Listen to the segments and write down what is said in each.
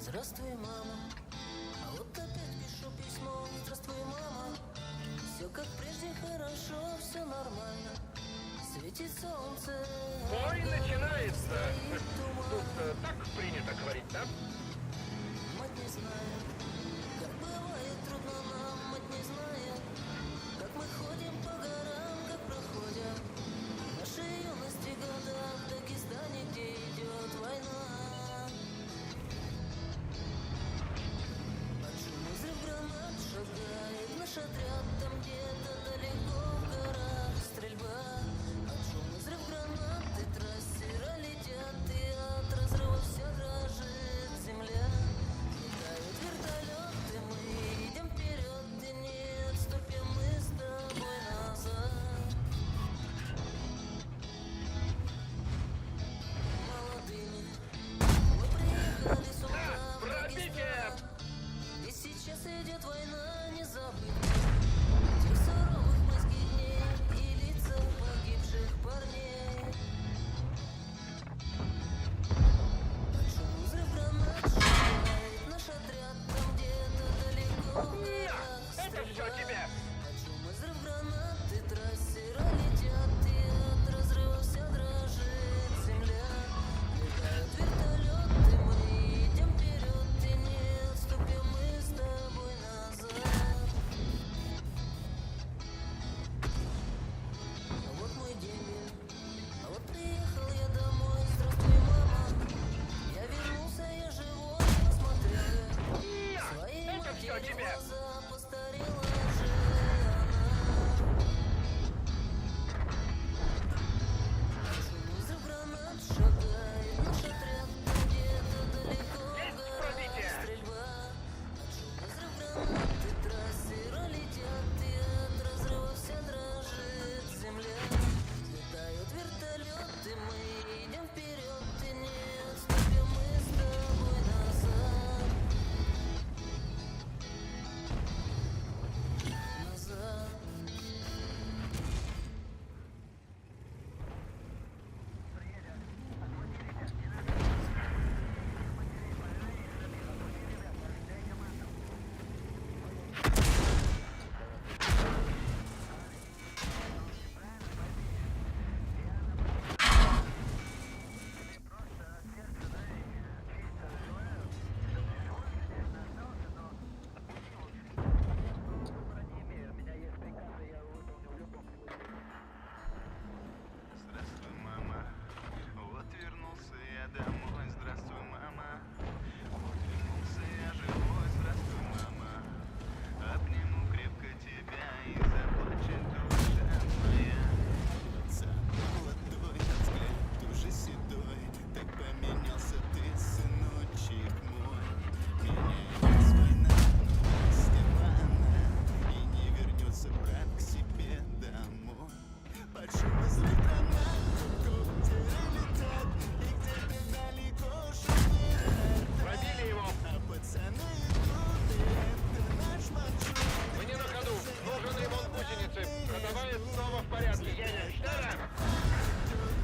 Здравствуй, мама. А вот опять пишу письмо. Здравствуй, мама. Все как прежде хорошо, все нормально. Светит солнце. Бой начинается! Стоит туман. Тут так принято говорить, да? Мать не знает, как бывает трудно нам, мать не знает, как мы ходим по горам, как проходят наши юности года в Дагестане, где идет война. Под шум и взрыв гранат шагает наш отряд, там где-то далеко в горах стрельба. Под шум и взрыв гранат и трассера летят, и от разрыва вся дрожит земля. Летают вертолеты, мы идем вперед и не отступим мы с тобой назад. Молодыми мы приехали с утра в Пробитие! Дагестан. И сейчас идет война, не забыть тех суровых майских дней и лица погибших парней. Под шум и взрыв гранат шагает наш отряд, там где-то далеко в горах Это всё стрельба. тебе! Под шум и взрыв гранат и трассера летят, и от разрыва вся дрожит земля. Летают вертолеты, мы идем вперед и не отступим мы с тобой назад. А вот мой дембель, а вот приехал я домой. Здравствуй, мама. Я вернулся, я живой, посмотрел я своей Это всё матери в тебе! глаза, постарела же она. Под шум и взрыв гранат шагает наш отряд, там где-то далеко в Есть горах пробитие! стрельба. Под шум и взрыв гранат и трассера летят, и от разрыва вся дрожит земля. Взлетают вертолеты, мы идем вперед и не отступим мы с тобой назад. Назад. Здравствуй, мама. Вот вернулся я домой. Здравствуй, мама. Вот вернулся я живой. Здравствуй, мама. Обниму крепко тебя и заплачет душа моя. Пацан молодой, а взгляд уже седой. Так поменялся ты, сыночек мой. Меняет война, но Степана. И не вернется брат к себе домой. Под шум и взрыв гранат коптеры летят, и где-то далеко шумит арта. Пробили его! А пацаны идут, и это наш маршрут. Мы не на ходу! Нужен ремонт гусеницы! Ходовая снова в порядке! Да!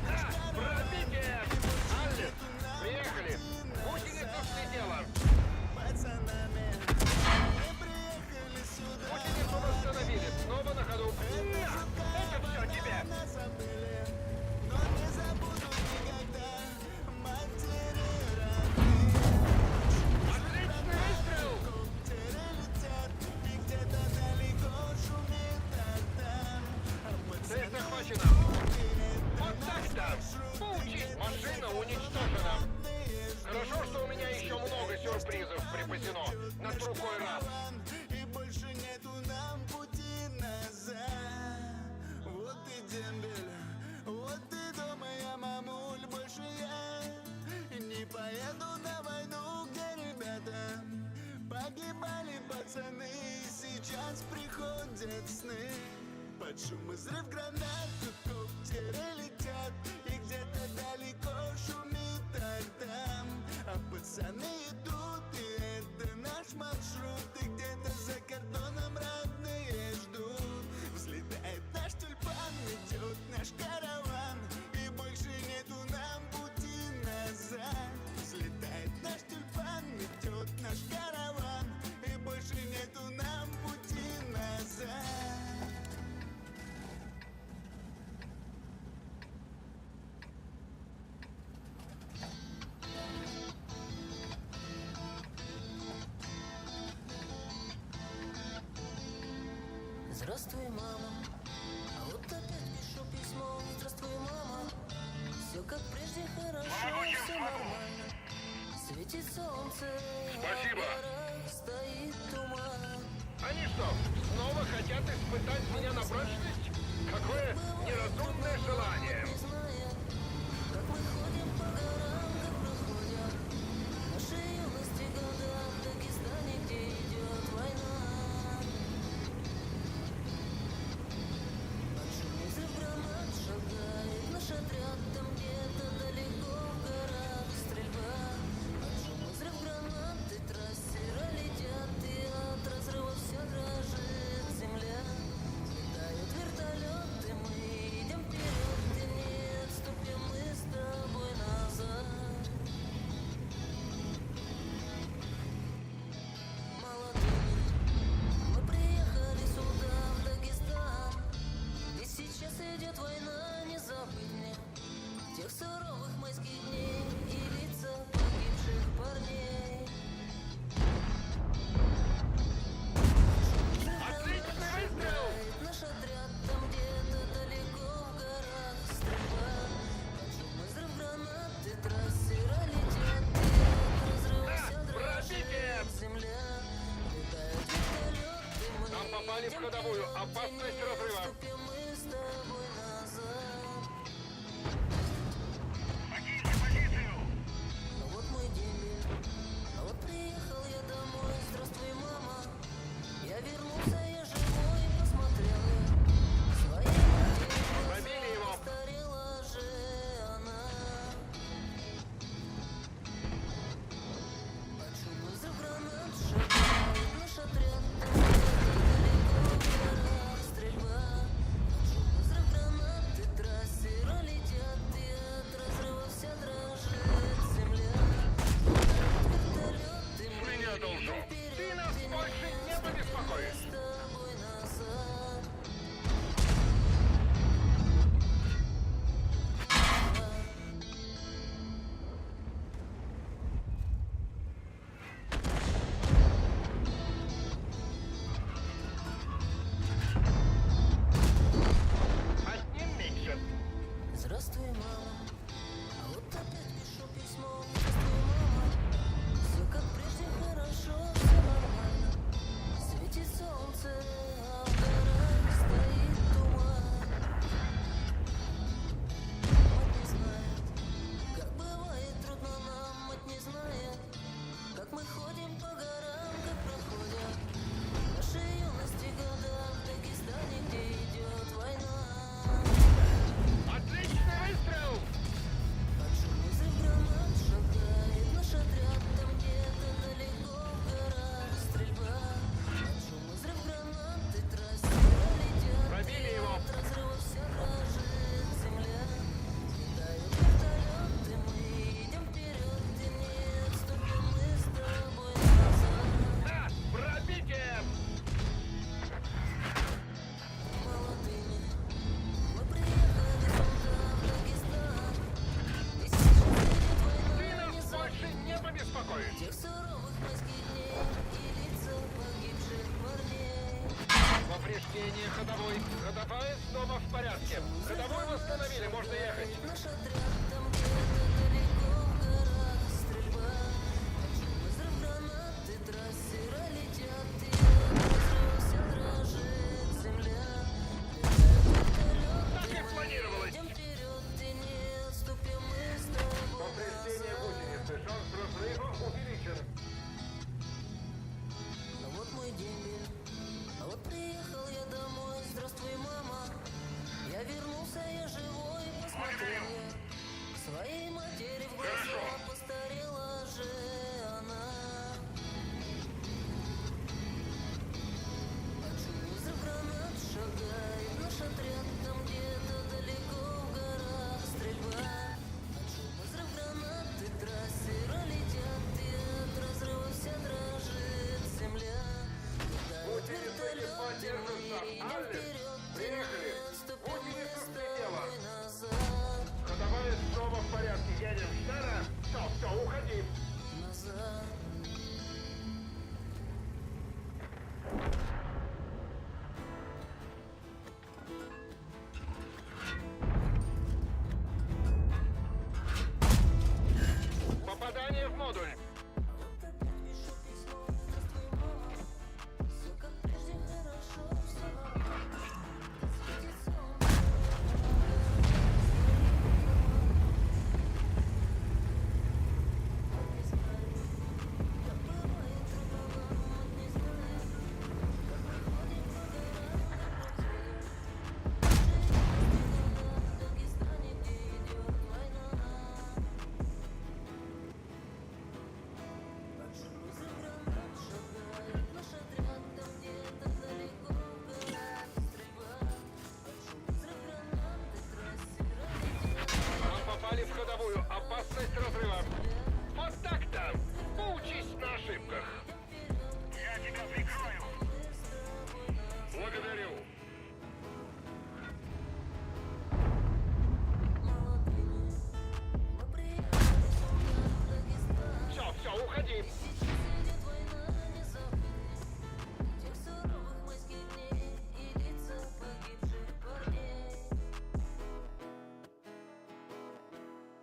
Да! Пробитие! Аллес! Приехали! Гусеница взлетела! Пацанами мы приехали сюда. Гусеницу восстановили! Снова на ходу! На! Это все тебе! Нас забыли, но не забуду никогда матери родные. Отличный выстрел! Коптеры летят, и где-то далеко шумит арта. А Цель пацаны захвачена! Вот так-то! Получи! Машина уничтожена! Хорошо, что у меня еще много сюрпризов припасено на другой раз. И больше нету нам пути назад. Вот и дембель, вот и дома я, мамуль, больше я не поеду на войну, где ребята погибали пацаны, сейчас приходят сны. Под шум и взрыв гранат коптеры летят, и где-то далеко шумит арта. А пацаны идут, и это наш маршрут, и где-то за кордоном родные ждут. Взлетает наш тюльпан, идет наш караван, и больше нету нам пути назад. Взлетает наш тюльпан, идет Здравствуй, мама. А вот опять пишу письмо. Здравствуй, мама. Все как прежде хорошо, Помогу, чем все смогу. нормально. Светит солнце, а в Спасибо. горах стоит туман. Они что, снова хотят испытать меня на прочность? Какое неразумное желание! Не зная, как мы ходим по горам, как проходят наши юности года в Дагестане, где идет война. Под шум взрыв гранат шагает наш отряд, там где-то далеко в горах стрельба. Под шум взрыв гранаты трассера летят, и от разрыва вся дрожит земля. Летают вертолеты, мы идем вперед и не отступим мы с тобой назад. Молодыми мы приехали сюда, в Дагестан, где сейчас идет война, не забыть мне тех суровых майских дней и лица погибших парней. Отличный выстрел! Наш отряд там где-то далеко в горах стрельба. Под шум и взрыв гранаты трассера летят, и от разрыва Да, вся дрожит пробитие! земля. Летают вертолеты, мы Нам попали в идем ходовую. вперед и Опасность не разрыва. отступим мы с тобой назад. Покиньте позицию! А вот мой дембель, а вот приехал я домой. Здравствуй, мама. Я вернулся, я живой, посмотрел я своей матери в глаза. Пробили его. Постарела же она. Под шум и взрыв гранат шагает наш отряд. Там где-то далеко в горах стрельба. Под шум и взрыв гранаты трассера летят, и от разрыва вся дрожит земля. Летают вертолеты, С мы меня идем должок. вперед Ты нас и больше не отступим мы побеспокоишь. с тобой назад. Одним меньше. Здравствуй, мама. А вот опять пишу письмо. Здравствуй, мама. Все как прежде хорошо, все нормально. Светит солнце, а в горах стоит туман. Мать не знает, как бывает трудно нам, мать не знает, как мы ходим по горам, как проходят наши юности года в Дагестане, где идет война. Отличный выстрел! Под шум и взрыв гранат шагает наш отряд, там где-то далеко в горах стрельба. Под шум и взрыв гранаты трассера летят, Пробили и его. от разрыва вся дрожит земля. Летают вертолеты, мы идем вперед и не отступим мы с тобой назад. Да, пробитие! Молодыми мы приехали сюда, в Дагестан, и сейчас идет Ты война, не нас забыть больше не побеспокоишь. тех суровых майских дней и лица погибших парней. Повреждение ходовой. Ходовая снова в порядке. Ходовой восстановили, можно ехать. Наш отряд там где-то далеко в горах стрельба. Под шум и взрыв гранаты трассера летят, и от разрыва вся дрожит земля. Летают вертолеты, Так и мы планировалось. идем вперед и не отступим мы с тобой Повреждение назад. гусеницы. Шанс разрыва увеличен. А вот мой дембель, а вот приехал я домой. Здравствуй, мама. Я вернулся, я живой, посмотрел я Модуль. Вот опять пишу письмо, здравствуй, мама. Все как прежде хорошо, все нормально. Светит солнце, не знаю, как бывает трудно нам, не знаю, как мы ходим по горам, как проходим. В Дагестане, где идет война. Под шум взрыв гранат шагает наш отряд, там где-то далеко в горах стрельба. Под шум взрыв гранаты трассера летят. Нам попали в ходовую. Опасность разрыва. Вот так-то. Поучись на ошибках. Я тебя прикрою. Благодарю. Молодыми мы приехали сюда, в Дагестан. Все, все, уходи. Сейчас идет война, не забыли тех суровых майских дней и лица погибших парней.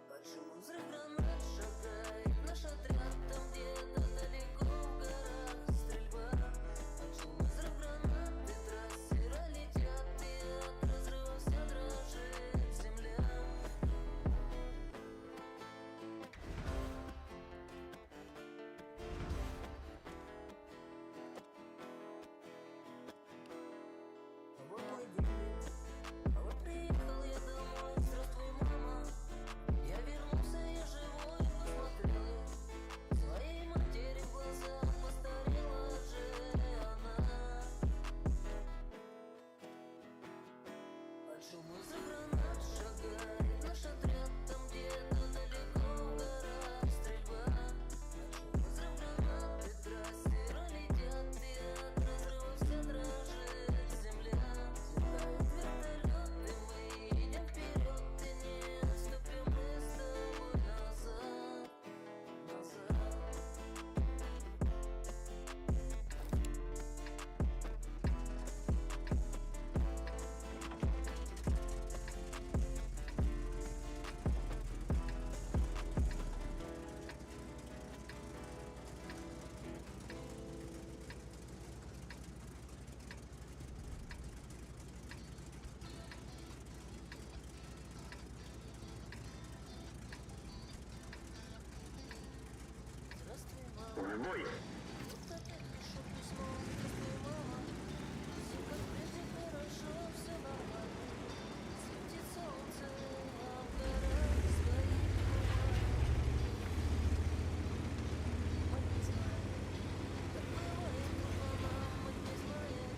Под шум взрыв гранат шагает наш отряд, там где-то далеко в горах стрельба. Под шум взрыв гранаты трассера летят, и от разрыва вся дрожит земля. Вот мой день, а вот приехал я домой, здравствуй, мама. Я вернулся, я живой, посмотрел я своей матери в глаза, постарела же она. Под шум взрыв гранат шагает наш отряд, там где-то далеко в горах стрельба. Под шум взрыв гранаты трассера летят, и от разрыва вся дрожит земля. Взлетают вертолеты, мы идем вперед и не отступим мы с тобой назад, назад. Здравствуй, мама. В бой. Вот опять пишу письмо, здравствуй, мама. Все как прежде хорошо, все нормально. Светит солнце, а в горах стоит туман. Мать не знает, как бывает трудно нам, мать не знает,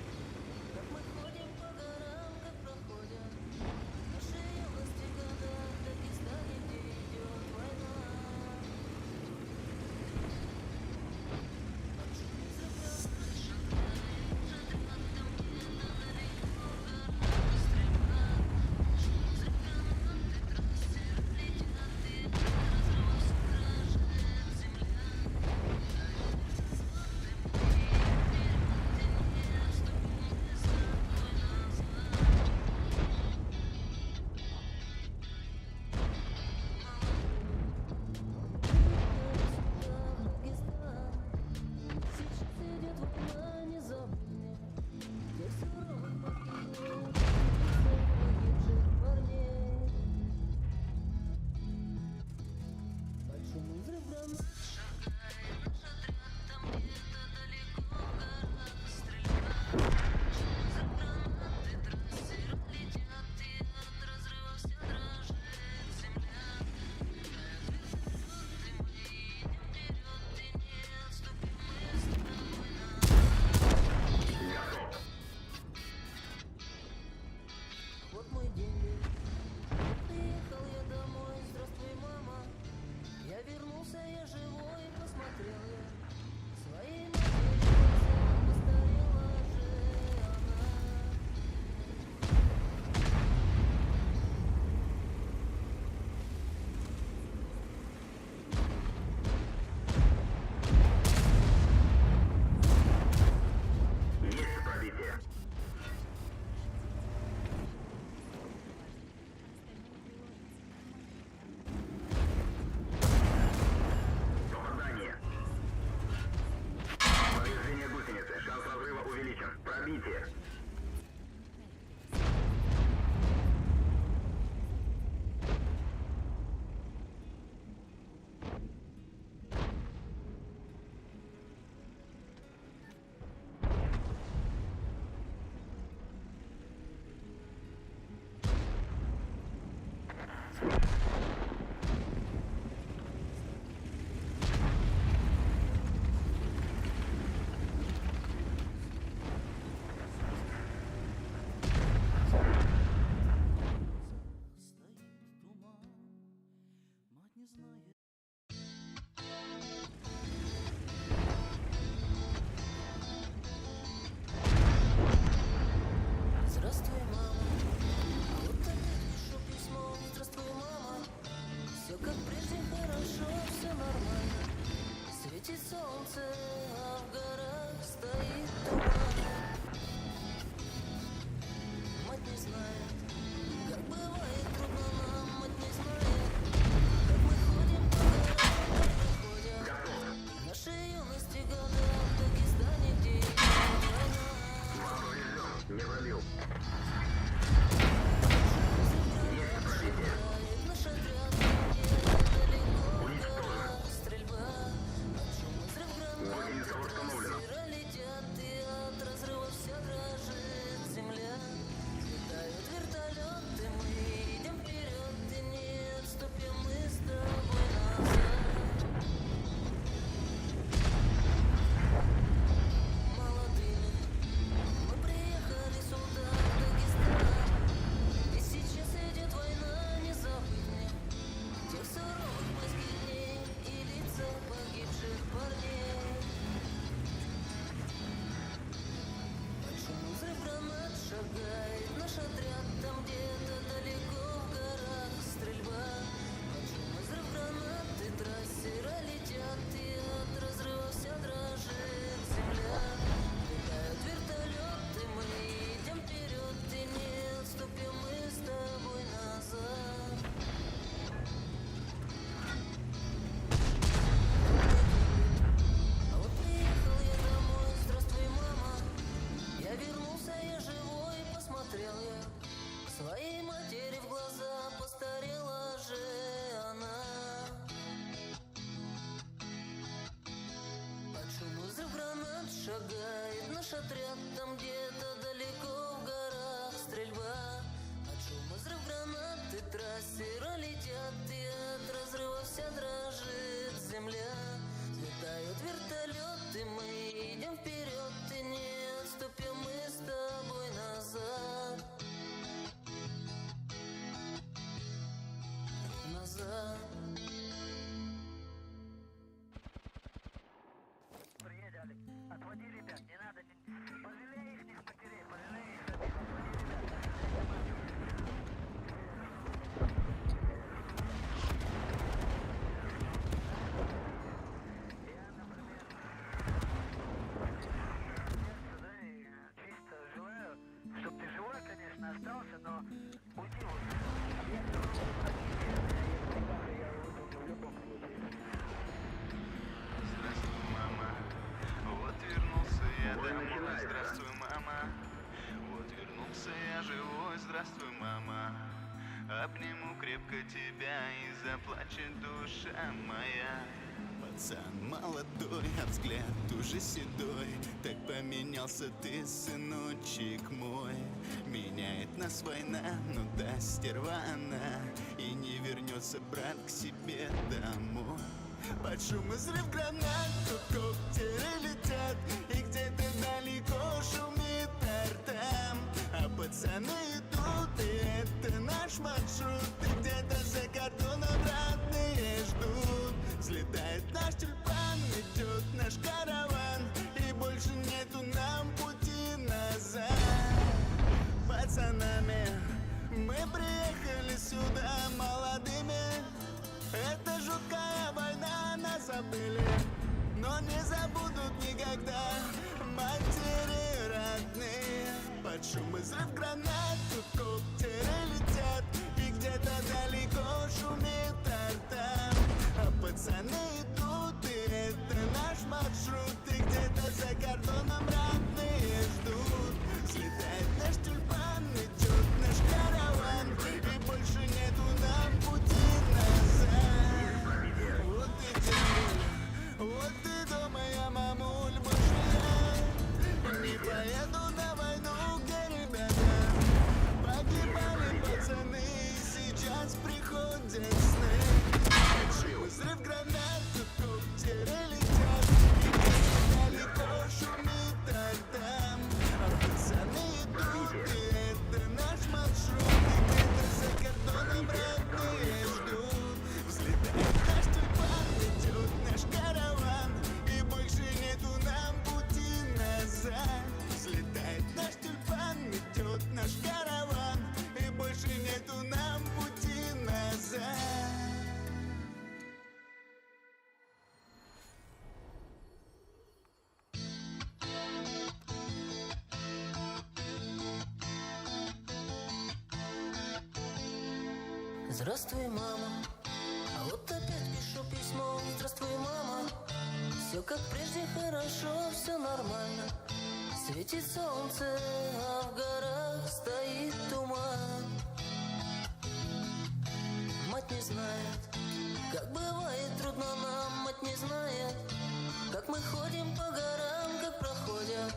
как мы ходим по горам, как проходят наши юности года в Дагестане, где идет война. отряд, там где-то далеко в горах стрельба. От шума взрыв гранаты трассера летят, и от разрыва вся дрожит земля. Взлетают вертолеты, мы идем вперед, и не отступим мы с тобой назад. Назад. Здравствуй, мама. Вот вернулся я домой. Здравствуй, мама. Вот вернулся я живой. Здравствуй, мама. Обниму крепко тебя и заплачет душа моя. Пацан молодой, а взгляд уже седой. Так поменялся ты, сыночек мой. Меняет нас война, но да, стерва она. И не вернется брат к себе домой. Под шум и взрыв гранат тут коптеры летят. И где-то далеко шумит артам. А пацаны идут, и это наш маршрут. И где-то за кордоном родные ждут. Взлетает наш тюльпан, идет наш караван. И больше нету нам пути назад. Пацанами мы приехали сюда молодыми. Это жуткая война, нас забыли, но не забудут никогда матери родные. Под шум и взрыв гранат тут коптеры летят, и где-то далеко шумит арта. А пацаны идут, и это наш маршрут, и где-то за кордоном родные ждут. Взлетает наш тюльпан, идет наш караван, и больше нету нам пути назад. Вот и день, вот и дома я, мамуль, больше я не поеду на войну, где ребята погибали пацаны, сейчас приходят сны. Шум и взрыв гранат, тут коптеры летят, и где-то далеко шумит альтам. А пацаны идут, и это наш маршрут, и где-то за кордоном родные ждут. Взлетает наш тюльпан, идет наш караван, и больше нету нам пути назад. Взлетает наш тюльпан, идет наш караван, и больше нету нам пути назад. Здравствуй, мама. А вот опять пишу письмо. Здравствуй, мама. Все как прежде хорошо, все нормально. Светит солнце, а в горах стоит туман. Мать не знает, как бывает трудно нам, мать не знает, как мы ходим по горам, как проходят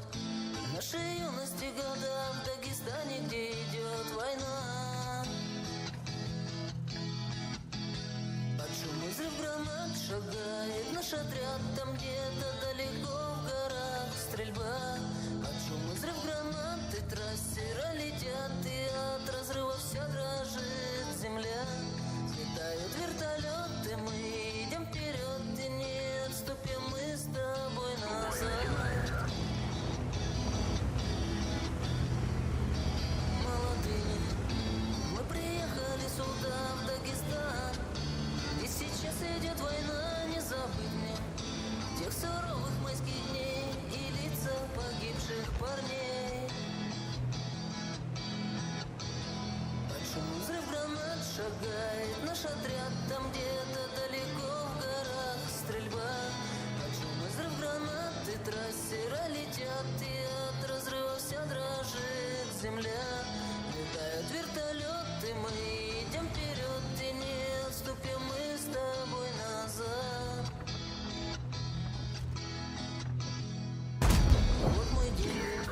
наши юности года в Дагестане, где идет война. Под шум и взрыв гранат шагает наш отряд, там где-то далеко в горах стрельба. Под шум и взрыв гранаты трассера летят, и от разрыва вся дрожит земля. Взлетают вертолеты, мы идем вперед, и не отступим мы с тобой назад. Молодыми мы приехали сюда, в Дагестан, и сейчас идет война, не забыть мне тех суровых майских дней и лица погибших парней. Под шум и взрыв гранат шагает наш отряд, там где-то далеко в горах стрельба. Под шум и взрыв гранаты трассера летят, и от разрыва вся дрожит земля. Летают вертолеты, мы идем вперед, и не отступим мы с тобой назад. Вот мой день.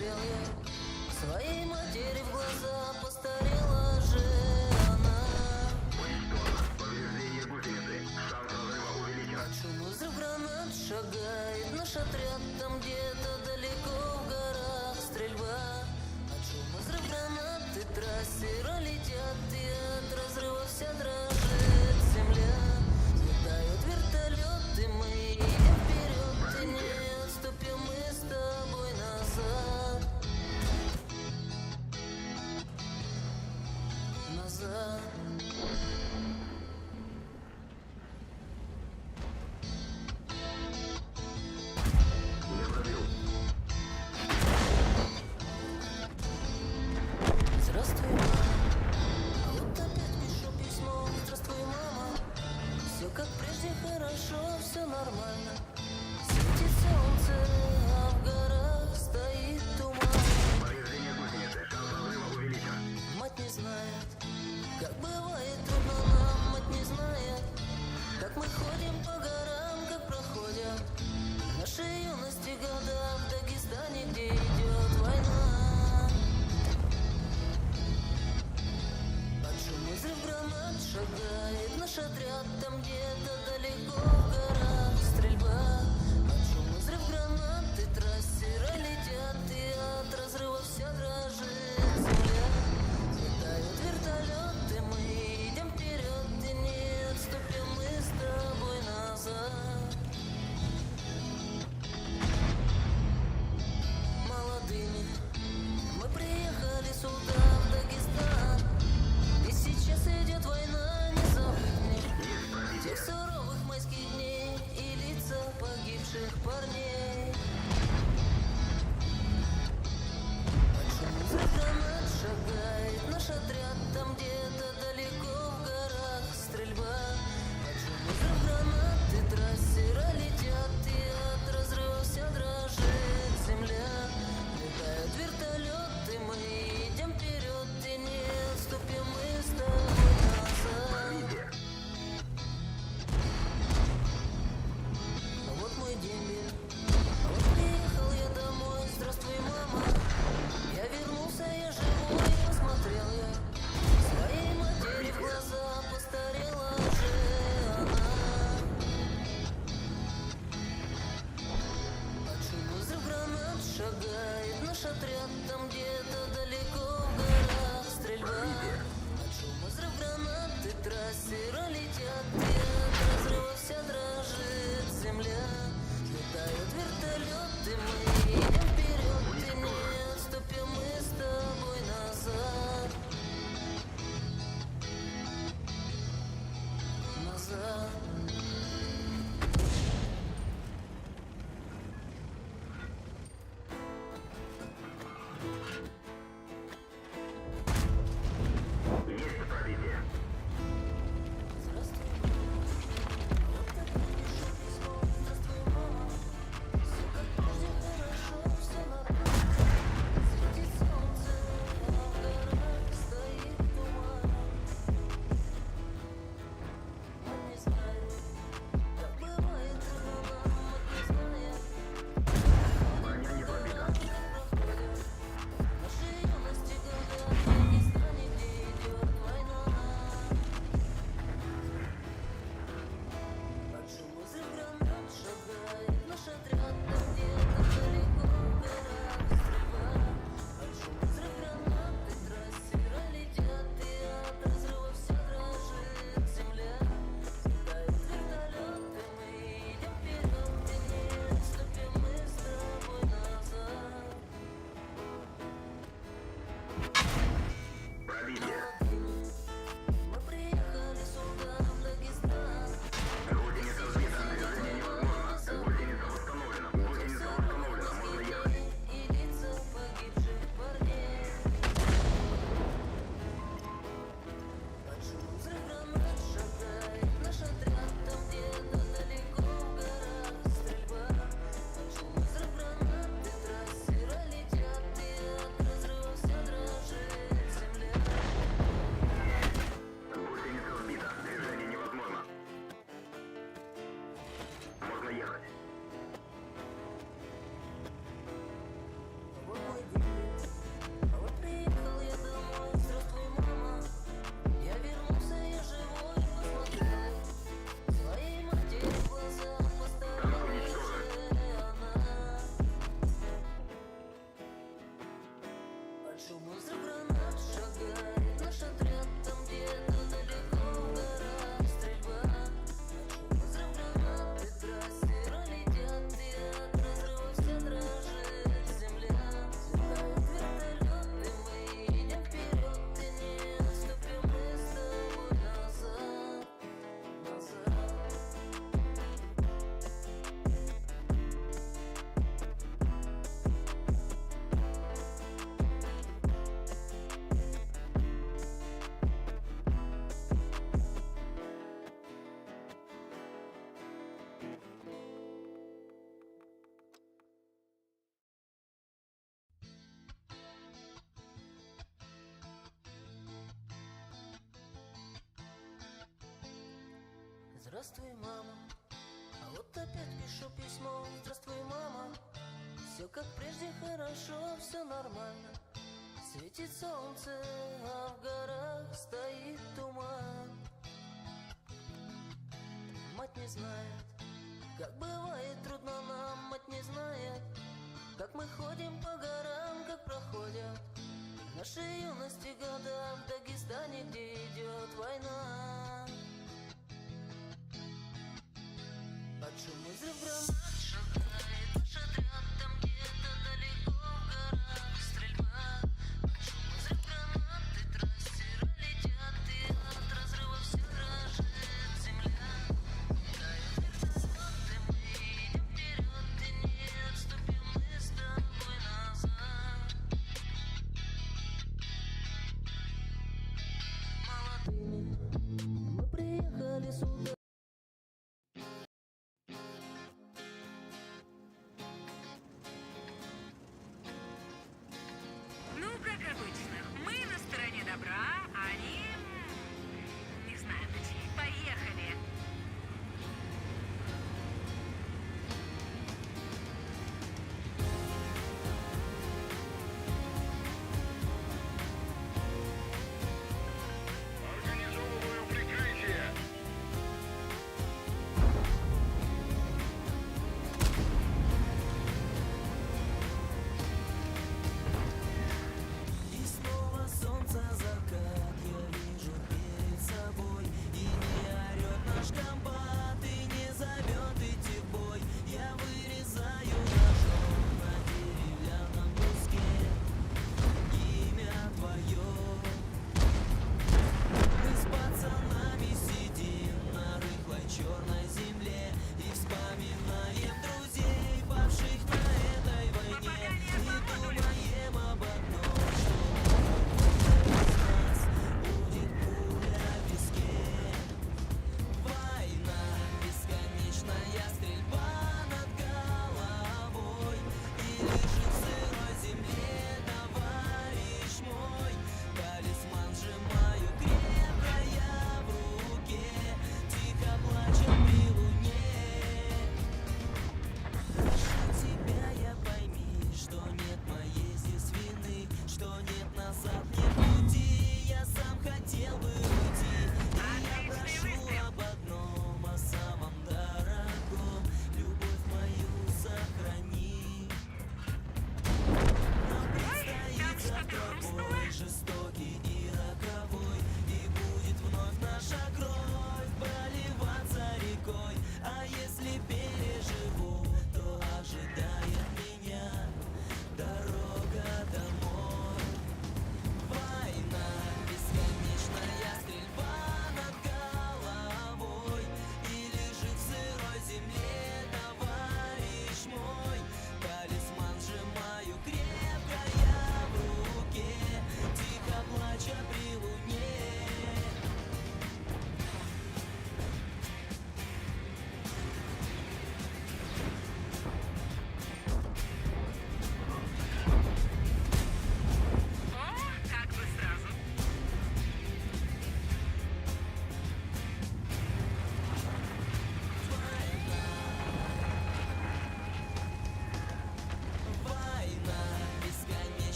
Посмотрел я своей матери в глаза, постарела же она. Под шум взрыв гранат шагает наш отряд, там где-то далеко в горах стрельба. Под шум взрыв гранаты трассера летят, и от разрыва вся дрожит земля. Взлетают вертолеты, мы едем вперед, и не отступим мы с тобой назад. Назад. Под шум и взрыв гранат шагает наш отряд. Там где-то далеко в горах стрельба. Под шум и взрыв гранат и трассера летят, и от разрыва вся дрожит земля. Взлетают вертолеты, мы идем вперед и не отступим мы с тобой назад, назад. Здравствуй, мама. А вот опять пишу письмо. Здравствуй, мама. Все как прежде хорошо, все нормально. Светит солнце, а в горах стоит туман. Мать не знает, как бывает трудно нам, мать не знает, как мы ходим по горам, как проходят наши юности года в Дагестане, где идет война. Под шум и взрыв гранат шагает наш отряд. Там где-то далеко в горах стрельба. Под шум и взрыв гранат и трассера летят, и от разрыва вся дрожит земля. Летают вертолеты, мы идем вперед и не отступим мы с тобой назад. Молодыми мы приехали сюда.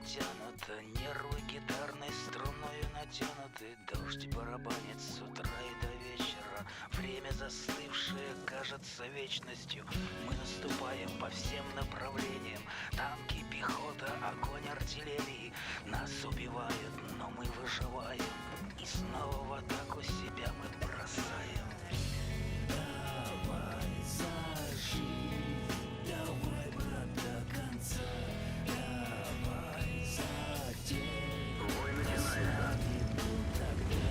затянута, Нервы гитарной струною натянуты, Дождь барабанит с утра и до вечера, Время застывшее кажется вечностью. Мы наступаем по всем направлениям, Танки, пехота, огонь артиллерии. Нас убивают, но мы выживаем, И снова в атаку себя мы бросаем. Давай за жизнь, давай, брат, до конца, давай за тех, Бой кто с начинается. нами был тогда.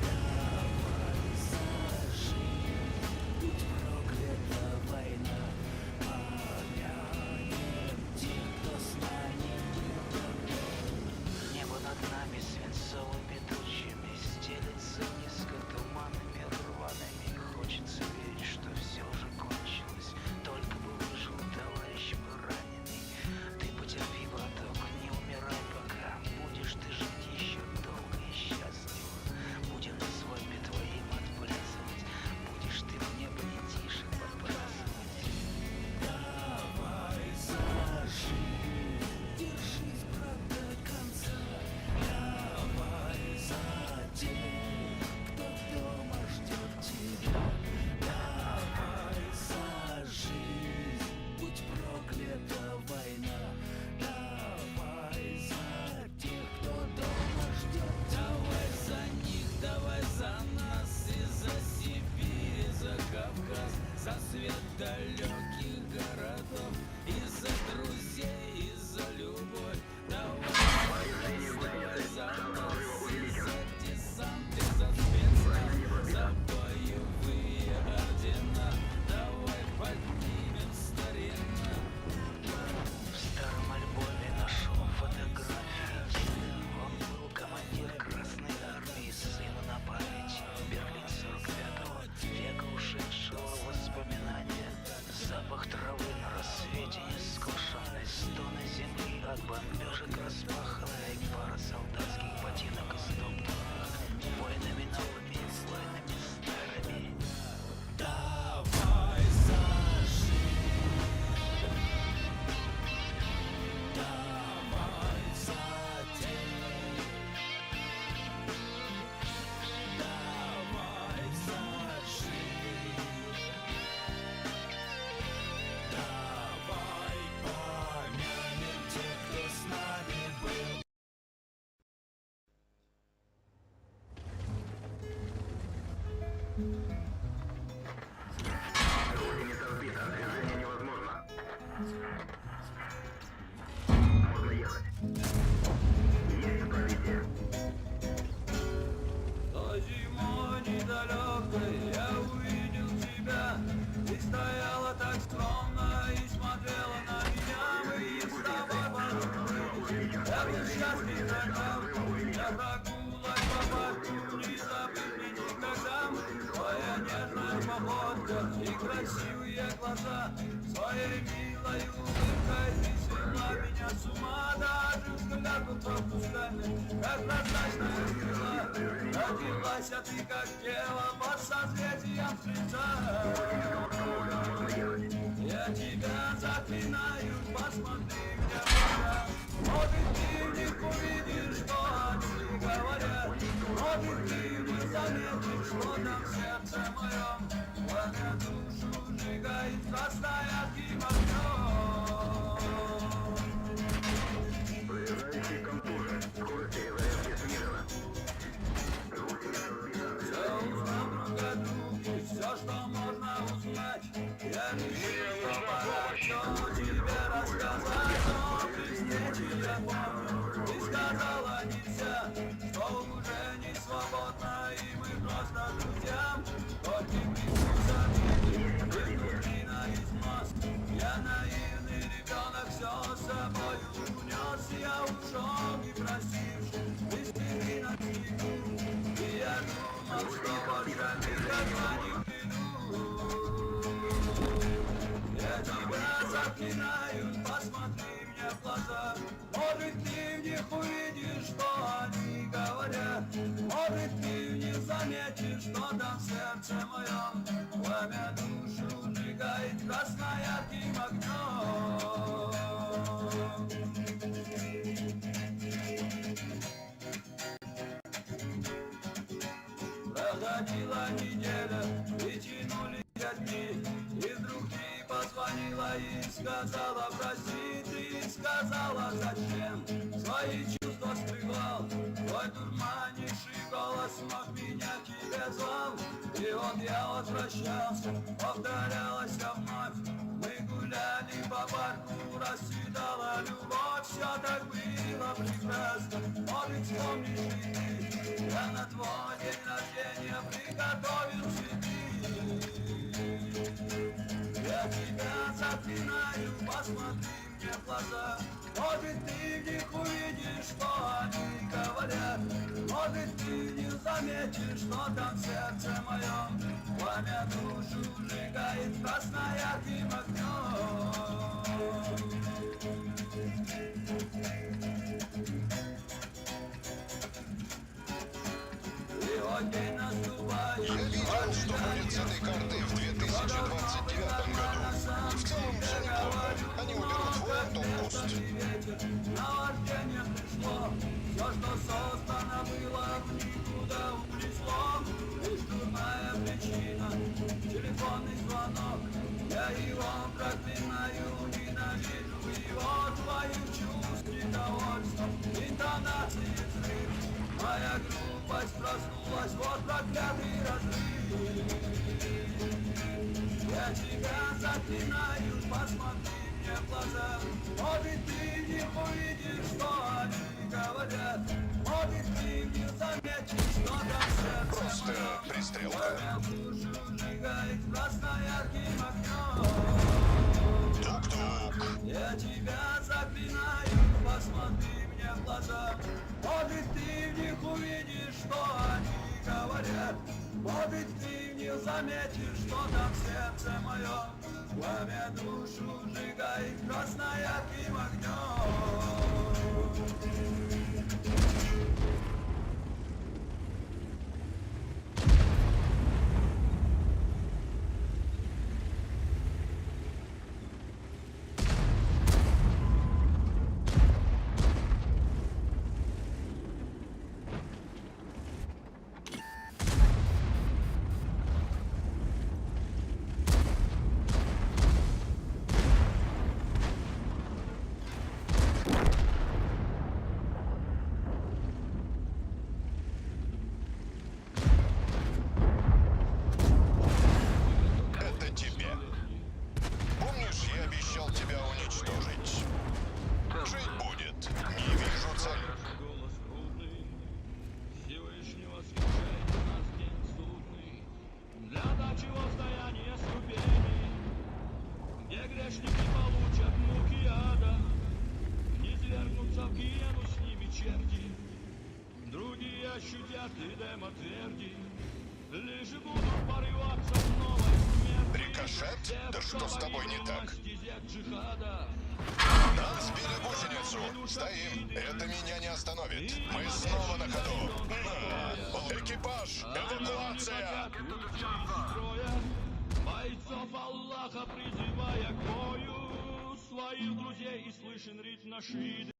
Давай за жизнь, будь проклята война, помянем тех, кто с нами был тогда. Небо над нами свинцовыми тучами стелется низко туманами рваными. Хочется верить, что все уже кончилось. Только бы выжил товарищ мой раненый. Ты потерпи, браток, не умирай пока. Будешь ты жить еще долго и счастливо. Будем на свадьбе твоей отплясывать. Будешь ты мне братишек подбрасывать. Давай за жизнь, держись, брат, до конца. Давай за тех, кто дома ждет тебя. Давай за жизнь, будь проклята война. Давай за тех, кто дома ждет. Давай за них, давай за нас и за Сибирь, и за Кавказ, за свет далеких городов и за друзей, и за любовь. Давай за Повреждение нас, давай гусеницы. за Шанс нас взрыва и увеличен. за десант, и за спецназ, Броня не за пробита. боевые ордена. Давай поднимем старина. В старом альбоме нашел фотографии деда. Он был командир Красной Армии, сыну на память. Берлин 45-го, века ушедшего воспоминания. Запах травы на рассвете нескошенной, стоны земли от бомбежек распаханной, пара солдатских ботинок истоптанных войнами новыми, войнами старыми. Давай за жизнь, давай за тех, давай за жизнь, давай помянем тех, кто с нами был. Гусеница сбита. Движение невозможно. Можно ехать. Есть пробитие. Той зимой недалекой я увидел тебя. Ты стояла так скромно и смотрела на меня. Мы Повреждение с гусеницы. тобой Шанс взрыва подружились. увеличен. Я был Повреждение счастлив гусеницы. Шанс тогда. взрыва Я увеличен. прогулок по парку Гусеница не сбита. забыть мне Движение никогда. невозможно. Гусеница Твоя уничтожена. нежная Гусеница походка уничтожена. и Шанс взрыва красивые глаза. Своей милой улыбкой ты свела Пробитие. меня с ума. Даже взгляд был пропусками, как прозрачная Гусеница стрела. сбита. Движение невозможно. Родилась, а ты как дева под созвездием стрельца. Гусеница восстановлена. Можно ехать. Я тебя заклинаю, посмотри мне в глаза. Может, ты в Броня не них пробита. увидишь, Движение что невозможно. Шанс они взрыва увеличен. говорят. Уничтожена. Может, ты Повреждение в них гусеницы. Шанс заметишь, взрыва что там в увеличен. сердце моем. Пламя душу сжигает красноярким огнем. Проезжающий контужен. Скорость перезарядки снижена. Гусеница сбита. Все Движение узнал невозможно. друг о друге, все, что можно узнать. Я Мне решил, что нужна пора помощь. все Гусеница тебе восстановлена. Можно рассказать. ехать. Но при Повреждение встрече гусеницы. я Шанс помню, взрыва ты увеличен. сказала нельзя, что уже не свободна, и мы просто друзья. Только привкус обиды Есть пробитие. изнутри на износ. Я наивный ребенок, все с собой унес. Я ушел, не простившись, без следы на снегу. И я думал, что Гусеница больше сбита. Движение никогда не невозможно. приду. Я тебя Уничтожена. заклинаю, посмотри мне в глаза. Может, ты в них увидишь, что они говорят. Может, ты в них заметишь, что там в сердце моем. Пламя душу сжигает красноярким огнем. Проходила неделя, и тянулись дни, И вдруг ты позвонила и сказала прости, ты сказала зачем свои чувства скрывал. Твой дурманивший голос вновь меня к тебе звал. И вот я возвращался, повторялось вновь. Мы гуляли по парку, расцветала любовь, все так было прекрасно. Может, вспомнишь и ты, я на твой день рождения приготовил цветы. Я тебя заклинаю, посмотри мне в глаза. Может, ты в них увидишь, что они говорят. Может, ты не заметишь, что там в сердце моем пламя душу сжигает красно-ярким огнем. И вот день наступает, Я видел, что будет с этой картой в 2029 году. И в целом все неплохо. Они уберут вон тот куст. ветер, наваждение пришло. Все, что создано было, в никуда унесло. Лишь дурная причина, телефонный звонок. Я его проклинаю, ненавижу его. Твоих чувств недовольство, интонации взрыв. Моя глупость проснулась, вот проклятый разрыв. Я тебя заклинаю, посмотри мне в глаза. Может, ты не увидишь, что они говорят. Может, ты не заметишь, что там в сердце Просто моем пристрелка. пламя душу сжигает красно-ярким огнем. Тук-тук. Я тебя заклинаю, посмотри мне в глаза. Может, ты в них увидишь, что они говорят. Может, ты в них заметишь, что там в сердце моем пламя душу сжигает красно-ярким огнем. Это тебе. Помнишь, я обещал тебя уничтожить? Жить будет. Не вижу цель. Голос трудный, Всевышний восхищает нас день судный, для дачи воздаяния ступеней, где грешники получат муки ада, низвергнутся в гиену с ними черти, другие ощутят Эдема тверди, лишь будут порываться в новой смерти. Рикошет? Те, Да кто что с тобой не погибл так? на стезе джихада. Нам сбили гусеницу. Стоим. Это меня не остановит. Мы снова на ходу. На! Экипаж! Эвакуация! Строя бойцов Аллаха призывая к бою своих друзей и слышен ритм наши.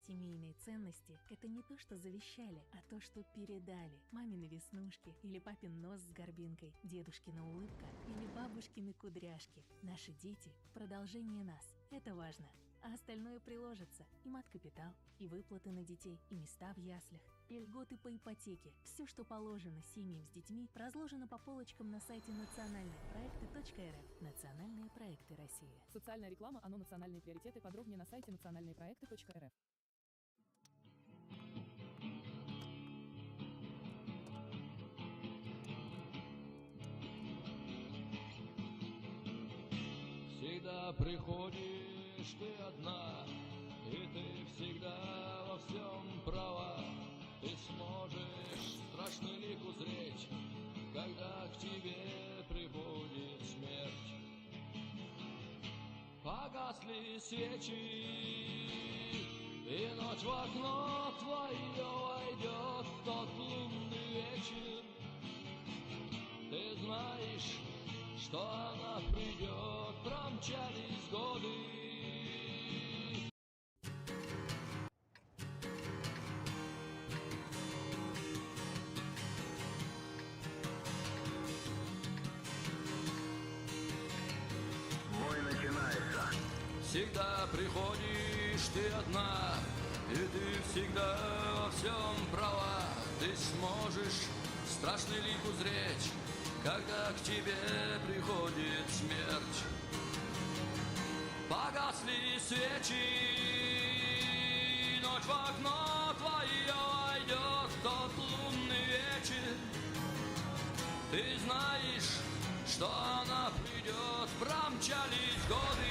Семейные ценности – это не то, что завещали, а то, что передали. Мамины веснушки или папин нос с горбинкой, дедушкина улыбка или бабушкины кудряшки. Наши дети – продолжение нас. Это важно. А остальное приложится. И мат-капитал, и выплаты на детей, и места в яслях, и льготы по ипотеке. Все, что положено семьям с детьми, разложено по полочкам на сайте национальные проекты.рф. Национальные проекты России. Социальная реклама, оно национальные приоритеты. Подробнее на сайте национальные проекты.рф. Всегда приходишь ты одна, и ты всегда во всем права. Ты сможешь страшный лик узреть, когда к тебе приходит смерть. Погасли свечи, и ночь в окно твое войдет в тот лунный вечер. Ты знаешь, что она придет, промчались годы. Всегда приходишь ты одна, и ты всегда во всем права. Ты сможешь страшный лик узреть, когда к тебе приходит смерть. Погасли свечи, ночь в окно твое войдет тот лунный вечер. Ты знаешь, что она придет, промчались годы,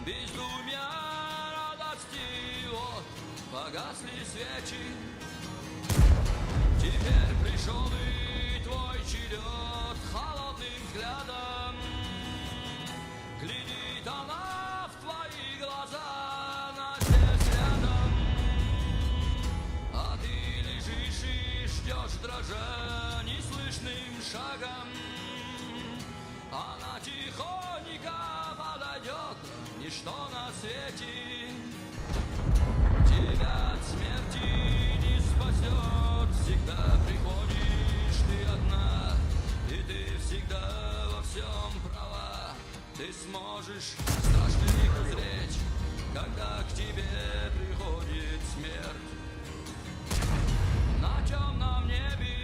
безумия радости, вот погасли свечи. Теперь пришел и твой черед холодным взглядом. Глядит она в твои глаза, она здесь рядом. А ты лежишь и ждешь, дрожа неслышным шагом. Она тихонько подойдет, ничто на свете тебя от смерти не спасет. Всегда приходишь ты одна, и ты всегда во всем права. Ты сможешь страшный лик узреть, когда к тебе приходит смерть. На темном небе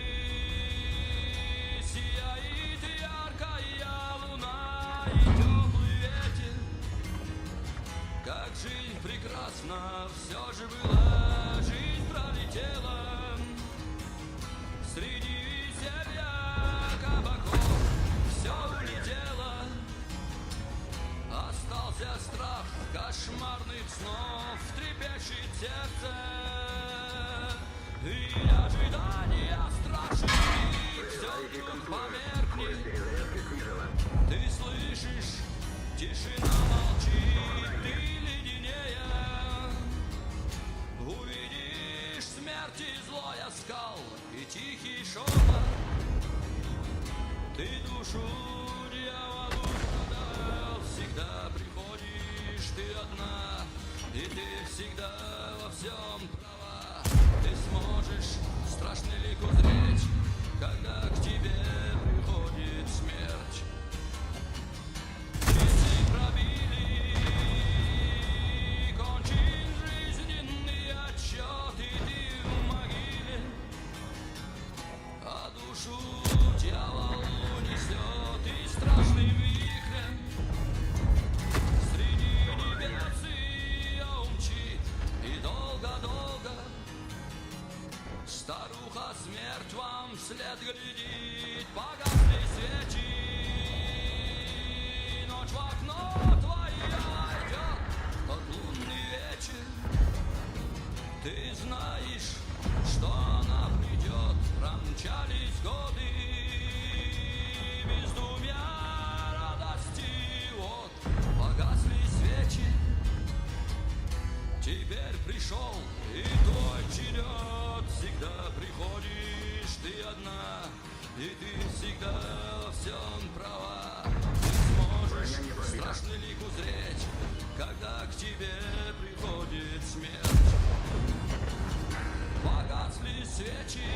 сияет яркая луна и теплый ветер. Как жизнь прекрасна, все же была, жизнь пролетела. Среди веселья кабаков все улетело. Остался страх кошмарных снов, трепещет сердце. И ожидания страшит, все вдруг померкнет. Ты слышишь, тишина молчит, ты леденея. Увидишь смерти злой оскал и тихий шепот. Ты душу дьяволу продал, всегда приходишь ты одна, и ты всегда во всем права. Ты сможешь страшный лик узреть, когда к тебе приходит смерть. Часы пробили, кончен жизненный отсчет, и ты в могиле, а душу дьявол унесет и страшным вихрем среди небес ее умчит, и долго-долго старуха смерть вам вслед глядит, погасли свечи, ночь в окно твое войдет, тот лунный вечер. Ты знаешь, что она придет, промчались годы, бездумья радости, вот погасли свечи. Теперь пришел и твой черед, всегда приходишь ты одна, и ты всегда во всем права. Ты сможешь страшный лик узреть, когда к тебе приходит смерть. Погасли свечи.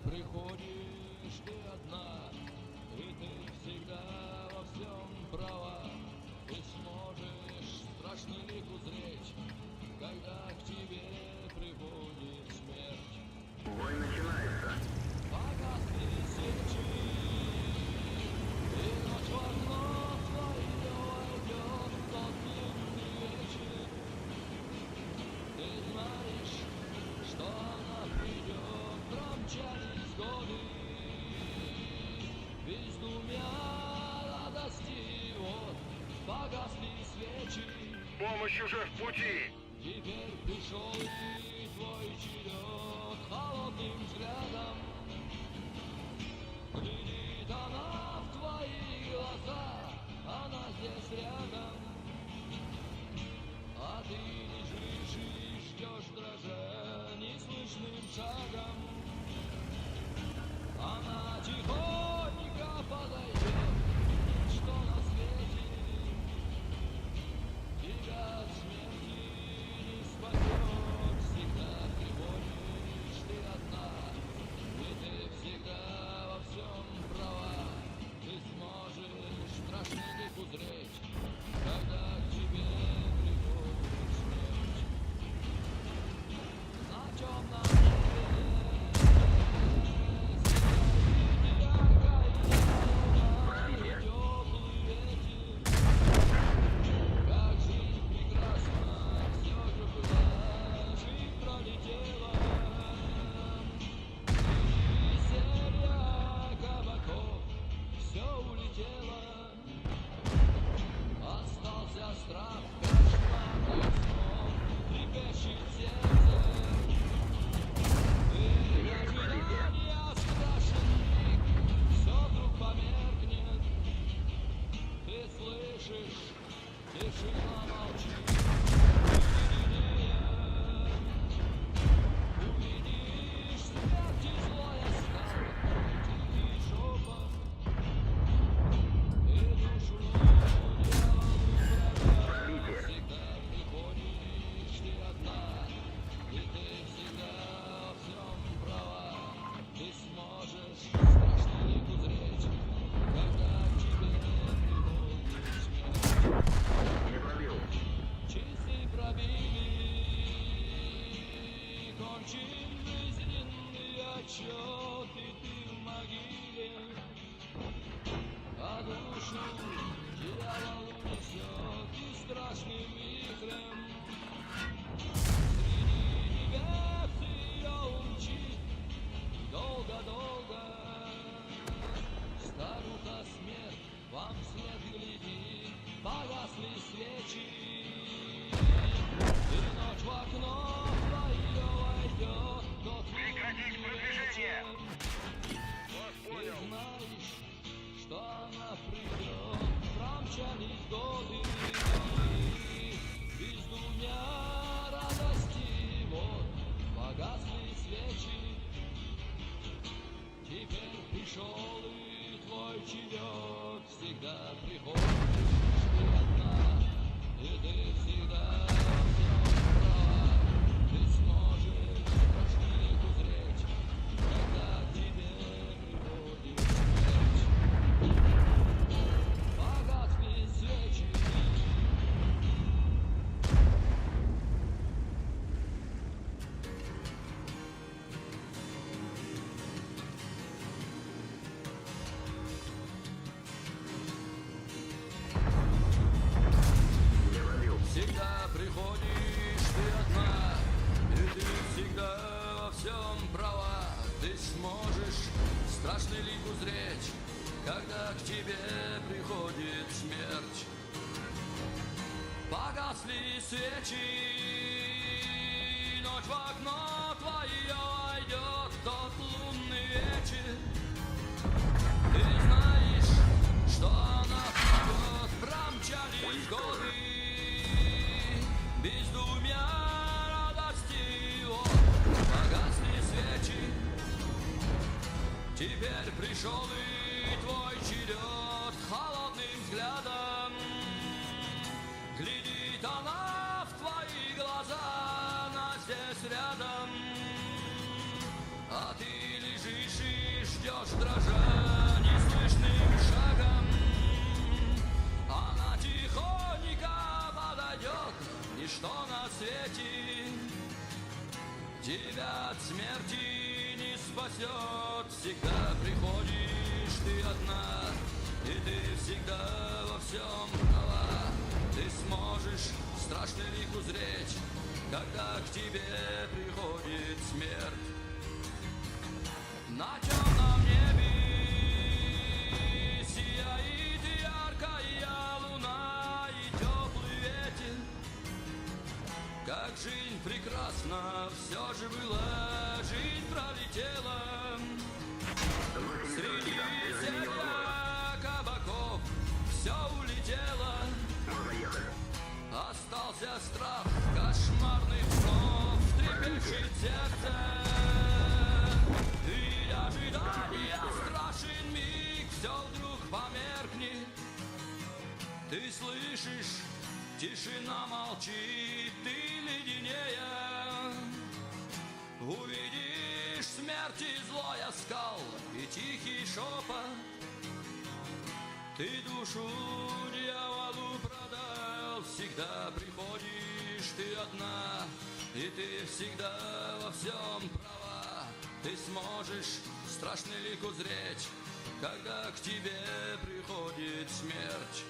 приходишь ты одна, и ты всегда во всем права. Ты сможешь страшный лик узреть, когда к тебе приходит смерть. Бой начинается. Погасли свечи, и ночь в окно твое войдет в тот лунный вечер. Ты знаешь, что она придет, промчались годы, бездумья радости, вот погасли свечи. Помощь уже в пути. Теперь пришел и твой черед холодным взглядом. Глядит она в твои глаза, она здесь рядом. А ты лежишь и ждешь, дрожа неслышным шагом. Она тихонько подойдет, что на свете тебя от смерти не спасет. Всегда приходишь ты одна, и ты всегда во всем права. Ты сможешь страшный лик узреть, когда к тебе приходит смерть. На темном небе сияет яркая луна и теплый ветер. Как жизнь прекрасна, все же была, жизнь пролетела. Среди веселья кабаков все улетело. Остался страх кошмарных снов, трепещет сердце. И ожидания страшен миг, все вдруг померкнет. Ты слышишь, тишина молчит, единее. Увидишь смерти злой оскал, тихий шепот, и душу дьяволу продал. Всегда приходишь ты одна, и ты всегда во всем права. Ты сможешь страшный лик узреть, когда к тебе приходит смерть. Не пробил. Часы пробили, кончен жизненный отчет, и ты в могиле, а душу дьявол унесет и страшным вихрем среди небес ее умчит долго-долго. Старуха смерть вам вслед глядит, погасли свечи, и ночь в окно твое войдет тот Прекратить лунный продвижение. вечер. Вас Ты понял. знаешь, что она придет, промчались годы, бездумья радости, вот погасли свечи. Теперь пришел и твой черед, всегда приходишь ты одна, и ты всегда во всем права. Ты сможешь страшный лик узреть, когда к тебе приходит смерть. Погасли свечи. Не пробил. Всегда приходишь ты одна, и ты всегда во всем права. Ты сможешь страшный лик узреть, когда к тебе приходит смерть. Погасли свечи, ночь в окно твое войдет тот лунный вечер. Ты знаешь, что она придет, промчались годы, бездумья радости, вот погасли свечи. Теперь пришел и твой черед холодным взглядом. Глядит она в твои глаза, она здесь рядом. А ты лежишь Ждешь, дрожа неслышным шагом. Она тихонько подойдет, ничто на свете тебя от смерти не спасет. Всегда приходишь ты одна, и ты всегда во всем права. Ты сможешь страшный лик узреть, когда к тебе приходит смерть. На темном небе сияет яркая луна и теплый ветер. Как жизнь прекрасна, все же было, жизнь пролетела. Среди веселья кабаков все улетело. Остался страх кошмарных снов, трепещет сердце. И ожидания страшен миг, все вдруг померкнет. Ты слышишь, тишина молчит, ты леденее. Увидишь смерти злой оскал и тихий шепот. Ты душу дьяволу продал, всегда приходишь ты одна, и ты всегда во всем права. Ты сможешь страшный лик узреть, когда к тебе приходит смерть.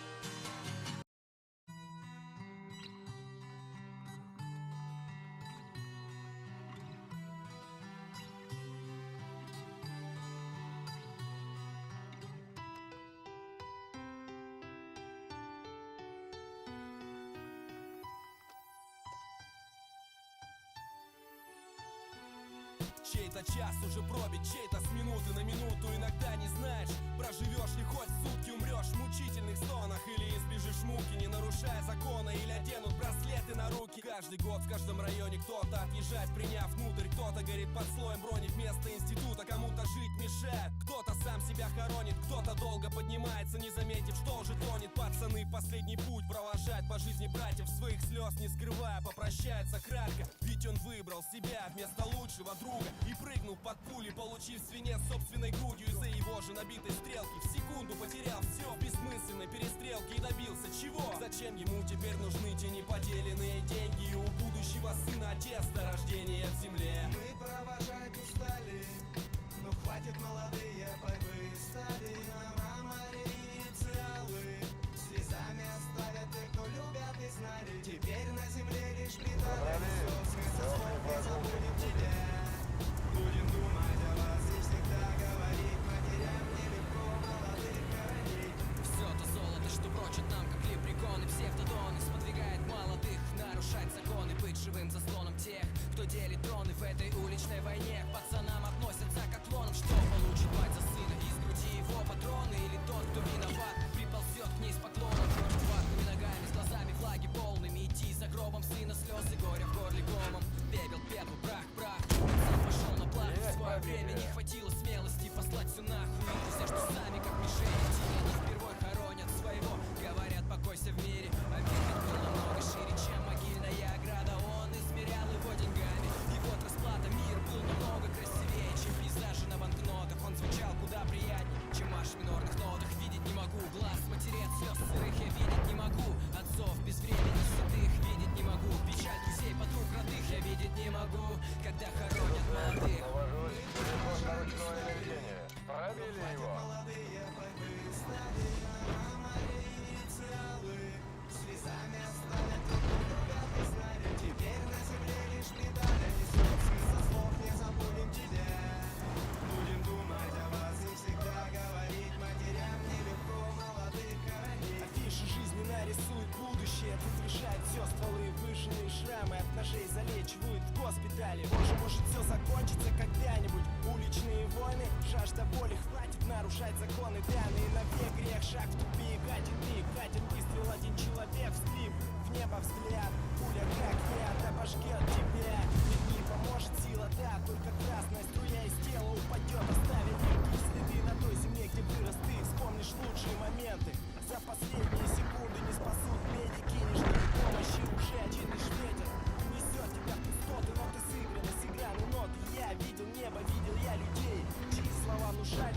Чей-то час уже пробит, чей-то с минуты на минуту. Иногда не знаешь, проживешь ли хоть сутки. Умрешь в мучительных стонах или избежишь муки, не нарушая закона, или оденут браслеты на руки. Каждый год в каждом районе кто-то отъезжает, приняв внутрь. Кто-то горит под слоем брони вместо института. Кому-то жить мешает, кто-то сам себя хоронит, кто-то долго поднимается, не заметив, что уже тонет. Пацаны последний путь провожают по жизни братьев, своих слез не скрывая, попрощается кратко. Ведь он выбрал себя вместо лучшего друга и прыгнул под пули, получив свинец собственной грудью. Из-за его же набитой стрелки в секунду потерял все в бессмысленной перестрелке и добился чего? Зачем ему теперь нужны те неподеленные деньги? И у будущего сына отец до рождения в земле. Мы провожать устали, но хватит, молодые борьбы стали. На мраморе инициалы слезами оставят тех, кто любят и знали. Теперь на земле лишь плита до весов. Мы со слов не забудем тебя. Будем думать о вас и всегда говорить матерям нелегко молодых хоронить. Все то золото, что прочат нам, как лепреконы, псевдодоны, сподвигает молодых нарушать законы, быть живым заслоном тех, кто делит троны в этой уличной войне. К пацанам относятся как клонам, что получит мать за сына из груди его патроны, или тот, кто виноват, приползет к ней с поклоном, будет ватными ногами, с глазами влаги полными, идти за гробом сына, слезы горя в горле комом, пепел, пепел, прах, прах. Пацан пошел на плату, в свое время не хватило смелости послать всю нахуй. И друзья, что сами как мишени, те не впервой хоронят своего. Говорят, покойся в мире, а мир ведь был намного шире, чем могильная ограда. Он измерял его деньгами, и вот расплата. Мир был намного красивее, чем пейзажи на банкнотах. Он звучал куда приятнее, чем марш в минорных нотах. Видеть не могу глаз матерец, слез сырых я видеть не могу. Отцов без времени седых видеть не могу. Печаль друзей, подруг, родных я видеть не могу, когда хоронят молодых. Навожусь. Телефон на ручное наведение. Пробили его. Молодые борьбы стали. На мраморе инициалы слезами оставят тех, кто любят и знали. Теперь на земле лишь плита до весов. Мы со слов не забудем тебя. Будем думать о вас и всегда говорить матерям нелегко молодых хоронить. Афиши жизни нарисуют будущее, тут решает все стволы, выжженные шрамы от ножей залечивают в госпитале. Боже, может все закончится когда-нибудь. Уличные войны, жажда воли, хватит нарушать законы данные навек. Грех, шаг в тупик, один миг, один выстрел, один человек, всхлип, в небо взгляд, пуля как яд, обожгет тебя. Ведь не поможет сила, да, только красная струя из тела упадет, оставит липкие следы на той земле, где вырос ты. Вспомнишь лучшие моменты, за последние секунды не спасут медики, не жди помощи, уже один лишь ветер унесет тебя в пустоты, но ты сыграны, сыграны ноты. Я видел небо, видел я людей, чьи слова внушали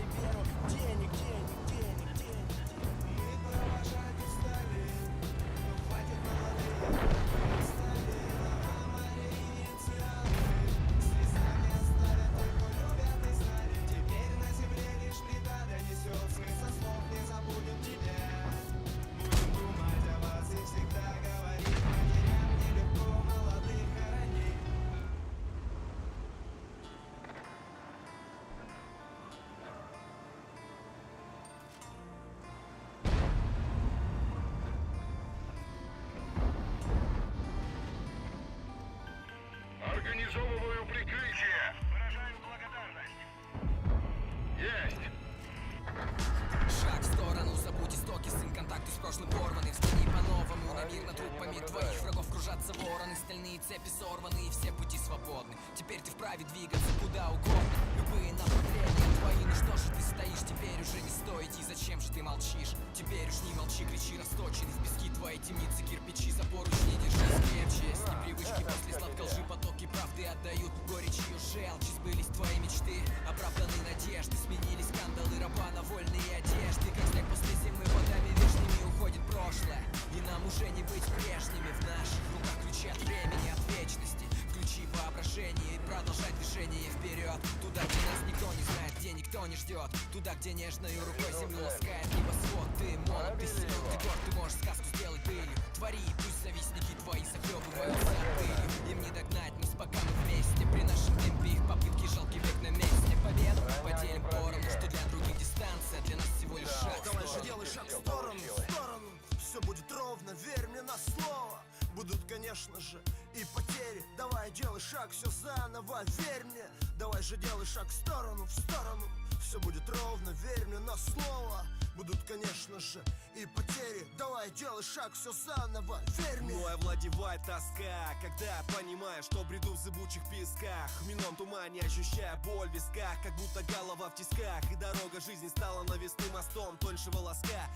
уроки, сын, контакты с прошлым порваны. Взгляни по-новому на мир, над трупами твоих врагов кружатся вороны. Стальные цепи сорваны, и все пути свободны. Теперь ты вправе двигаться куда угодно. Любые направления твои, ну что же ты стоишь? Теперь уже не стоит, и зачем же ты молчишь? Теперь уж не молчи, кричи, расточены в пески твои темницы, кирпичи за поручни, держись крепче. С непривычки после сладкой лжи потоки правды отдают горечью желчь. Сбылись твои мечты, оправданы надежды, сменились кандалы раба на вольные одежды. Как снег после зимы водами вешними уходит прошлое, и нам уже не быть прежними. В наших руках ключи от времени, от вечности. Включи воображение и продолжай движение вперед. Туда, где нас никто не знает, где никто не ждет. Туда, где нежною рукой землю ласкает небосвод. Ты молод, ты силен, ты горд, ты можешь сказку сделать былью. Твори, и пусть завистники твои захлебываются пылью. Им не догнать нас, пока мы вместе. При нашем темпе их попытки жалкий век на месте. Победу поделим поровну, что для других дистанция, для нас всего лишь шаг в Давай же сторону. делай шаг в сторону, в сторону. Все будет ровно, верь мне на слово. Будут, конечно же, и потери. Давай делай шаг, все заново, верь мне. Давай же делай шаг в сторону, в сторону. Все будет ровно, верь мне на слово. Будут, конечно же, и потери. Давай делай шаг, все заново, верь мне. Мной овладевает тоска, когда я понимаю, что бреду в зыбучих песках. В хмельном тумане ощущая боль в висках, как будто голова в тисках. И дорога жизни стала навесным мостом тоньше волоска.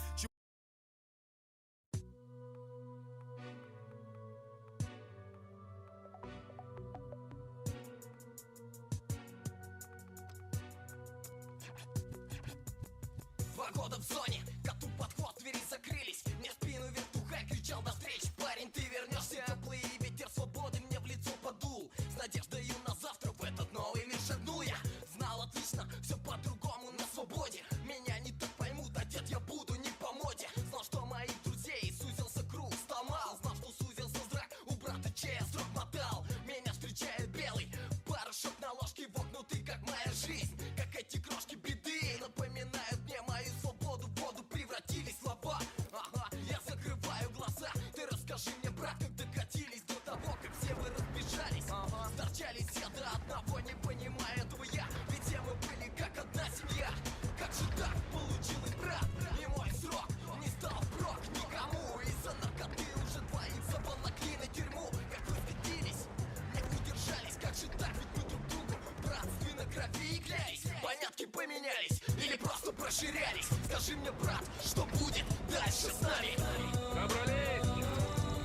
Два года в зоне, коту под хвост, двери закрылись. Мне в спину вертухай кричал до встречи, парень, ты вернешься. Теплый ветер свободы мне в лицо подул. С надеждою на завтра в этот новый мир шагнул я. Знал отлично, все по-другому на свободе. Меня не так поймут, одет я буду не по моде. Знал, что моих друзей сузился круг, стал мал. Знал, что сузился зрак, у брата чей срок мотал. Меня встречает белый порошок на ложке, вогнутый, как моя жизнь. Как эти крошки беды напоминают мне мою свободу. В воду превратились слова. Ага, я закрываю глаза. Ты расскажи мне, брат, как докатились до того, как все вы разбежались. Ага. Сторчались все до одного, не понимая этого я. Ведь все мы были как одна семья. Как же так получилось, брат? И мой срок не стал впрок никому. Из-за наркоты уже двоих заволокли на тюрьму. Как вы скатились, не удержались. Как же так, ведь мы друг другу братстве на крови клялись. Понятки поменялись или просто расширялись. Скажи мне, брат, что будет дальше с нами? Собрались!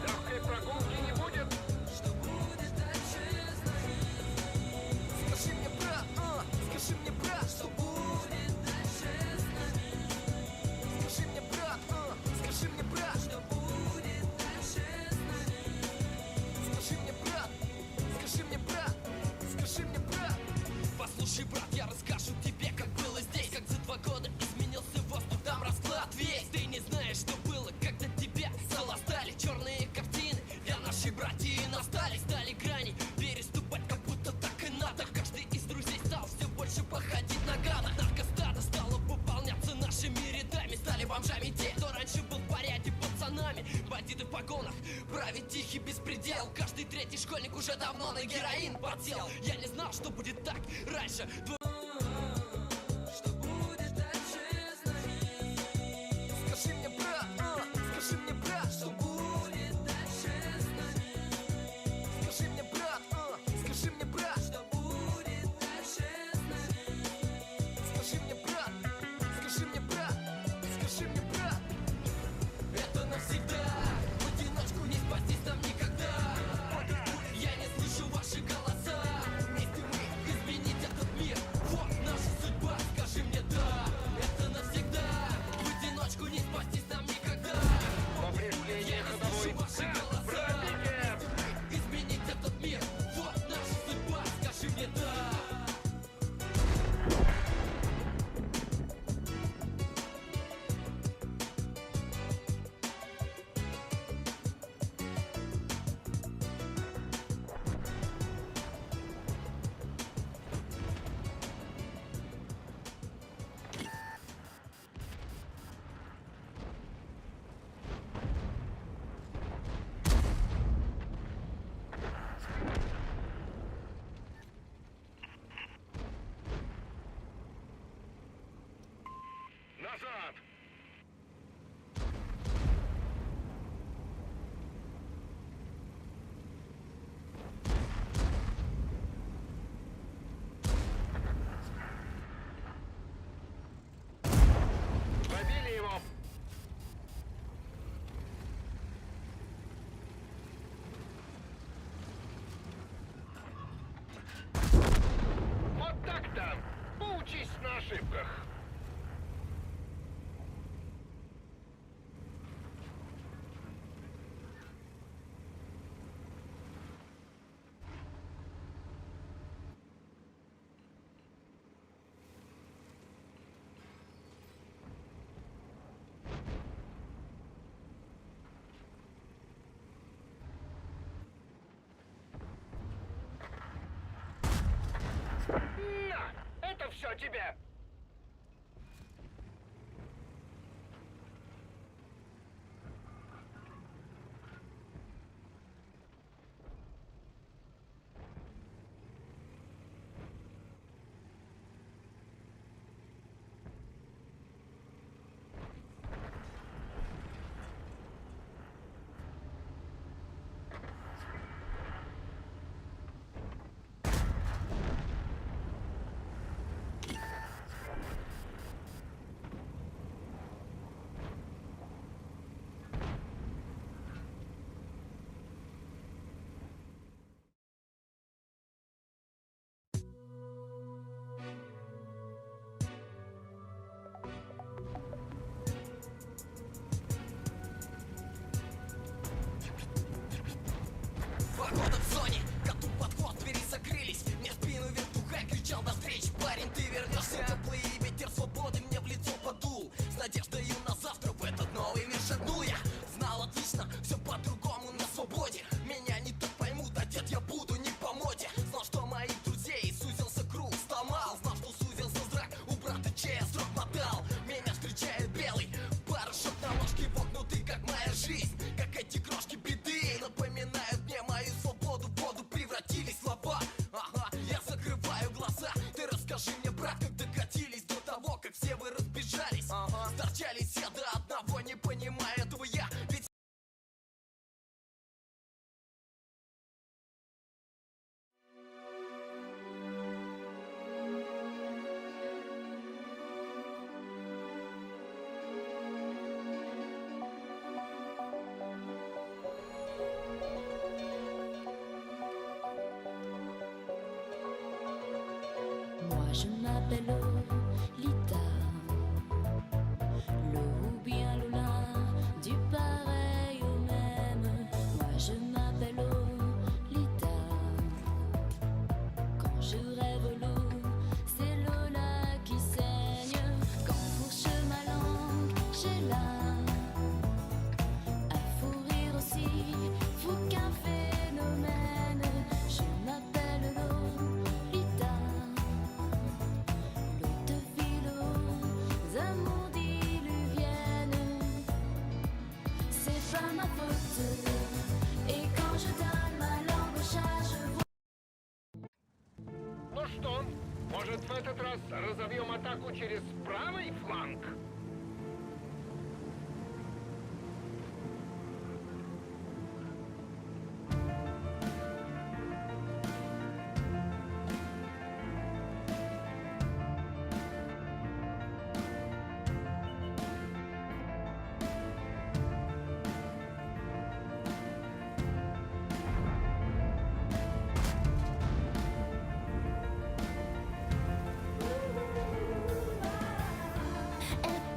Легкой прогулки не будет! Что будет дальше с нами? Скажи мне, брат, скажи мне, брат, что будет дальше с нами? Скажи мне, брат, скажи мне, брат, что будет дальше с нами? Скажи мне, брат, скажи мне, брат, скажи мне, брат. Послушай, брат, я расскажу тебе, как было здесь. Как за 2 года изменился воздух, там расклад весь. Ты не знаешь, что было, когда тебя заластали. Черные картины для нашей братьи настали. Стали грани переступать, как будто так и надо. Каждый из друзей стал все больше походить на гада. Наркостадо стало пополняться нашими рядами. Стали бомжами те, кто раньше был в порядке пацанами. Бандиты в погонах, правит тихий беспредел. Каждый третий школьник уже давно на героин подсел. Я не знал, что будет так раньше. Что будет дальше с нами? Скажи мне, брат, скажи мне, брат, что будет дальше с нами? Скажи мне, брат, скажи мне, брат, что будет дальше с нами? Скажи мне, брат, скажи мне, брат, скажи мне, брат. Это навсегда, в одиночку не спастись нам никогда. Я не слышу ваши голоса. Вместе мы изменить этот мир. Вот наша судьба, скажи мне да. Это навсегда, в одиночку не спастись нам никогда. Повреждение Я не ходовой. слышу ваши голоса. Пробитие! Вместе мы изменить этот мир. Вот наша судьба, скажи мне да. Назад! ошибках. На! Это все тебе! Погода в зоне, коту под хвост, двери закрылись. Мне в спину вертухай кричал до встречи. Парень, ты вернешься. Теплый ветер свободы мне в лицо подул. С надеждою на завтра в этот новый мир шагнул я. Знал отлично, все по-другому на свободе. Меня не так поймут, одет я буду не по моде. Знал, что моих друзей сузился круг, стал мал. Знал, что сузился зрак, у брата чея срок мотал. Меня встречает белый порошок на ложке, вогнутый, как моя жизнь. Как эти крошки беды напоминают мне мою свободу. В воду превратились слова. Ага, я закрываю глаза. Ты расскажи мне, брат, как докатились до того, как все вы разбежались. Ага. Сторчались я до одного, не понимая этого я. Ведь Moi je m'appelle Lolita, Lo ou bien Lola, du pareil au même. Moi je m'appelle Lolita. Quand je rêve l'eau, c'est Lola qui saigne. Quand fourche ma langue, j'ai là un fou rire aussi fou qu'un phénomène. Je m'appelle Lolita. L'eau de ville aux amours diluviennes. C'est pas ma faute. Et quand je donne ma langue au chat, je vois. Ну что, может в этот раз разовьем атаку через правый фланг? Elle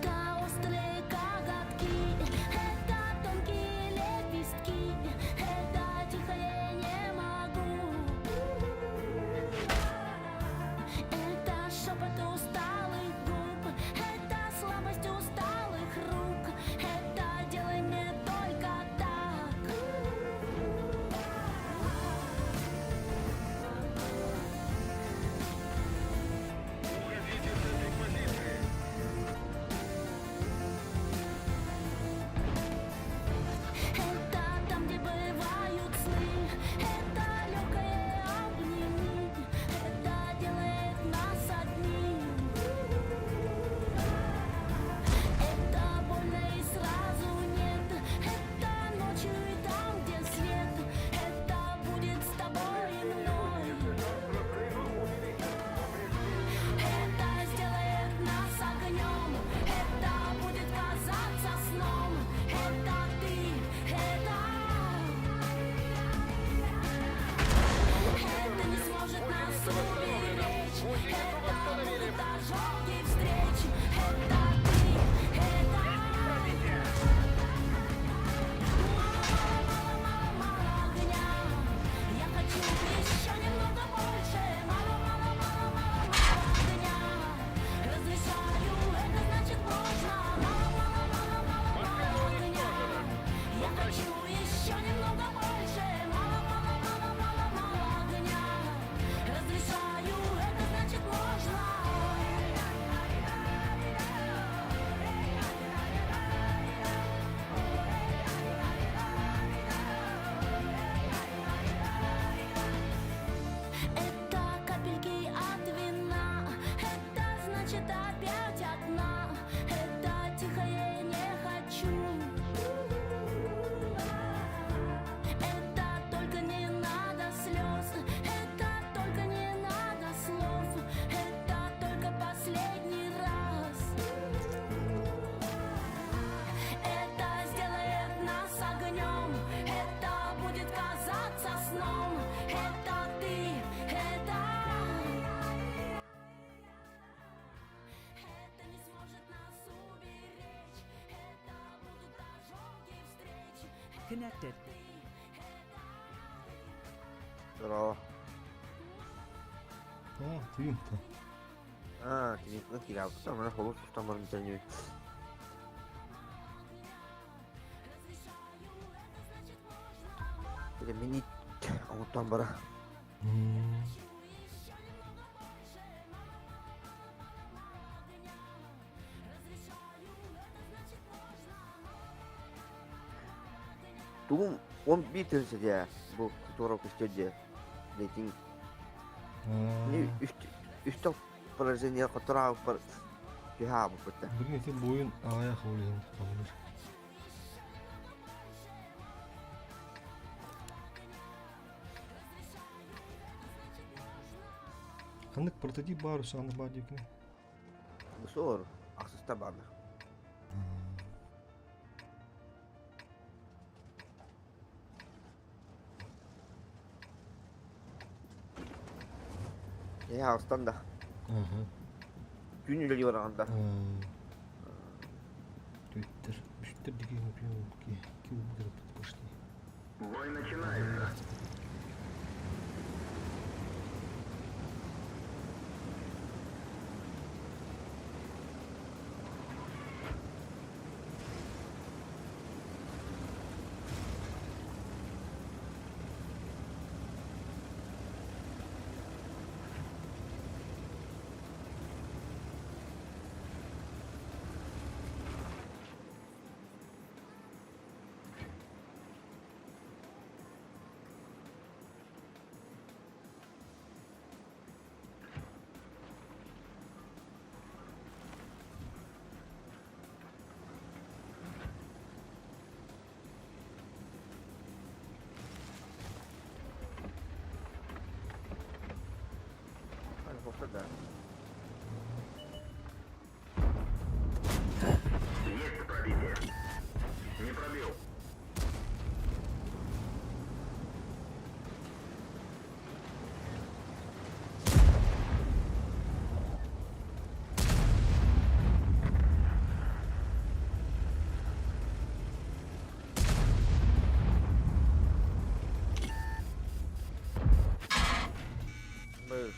Connected. Здорово. А, твинта. А, твинтаны киирээбит. Мана холус тустан баран бүтэн Или мини оҥоттон бара. Тугум он биир тыһыынча дии бу туора көстөр дии рейтинг. Ни үстэ поражение хотораабыппар түһэ аабыппыт. Блин, ити буйун аҕыйах улиһин туталлар. Ханнык прототип баар Усааны баар диэкини? Суор, ахсыста бааллар. Ээ, аҕыстан да. Түүн үлэлии бараҕын да. Твиттер. Үстэр дикий пошли. Бой начинается. Да. Есть пробитие. Не пробил.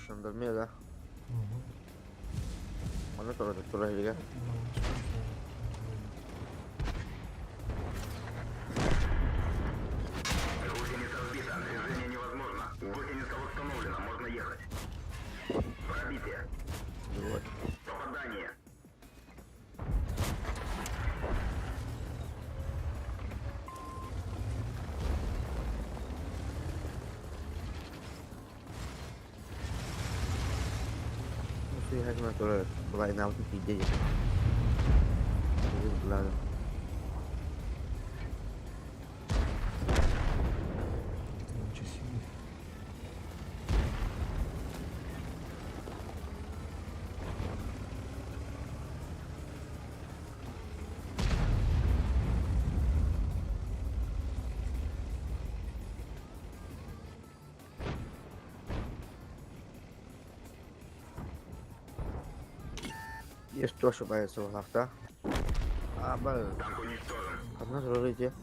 Жандармерия да. Манна турар турар илигэ. Гусеница сбита. Движение невозможно. Гусеница восстановлена. Можно ехать. Пробитие. Вот. Попадание. Сыһыатына турар былайнаабытын тиийдэ диэн. Былаана. Есть то, ошибается в авто. А, б. Танк уничтожен. Одна жрите.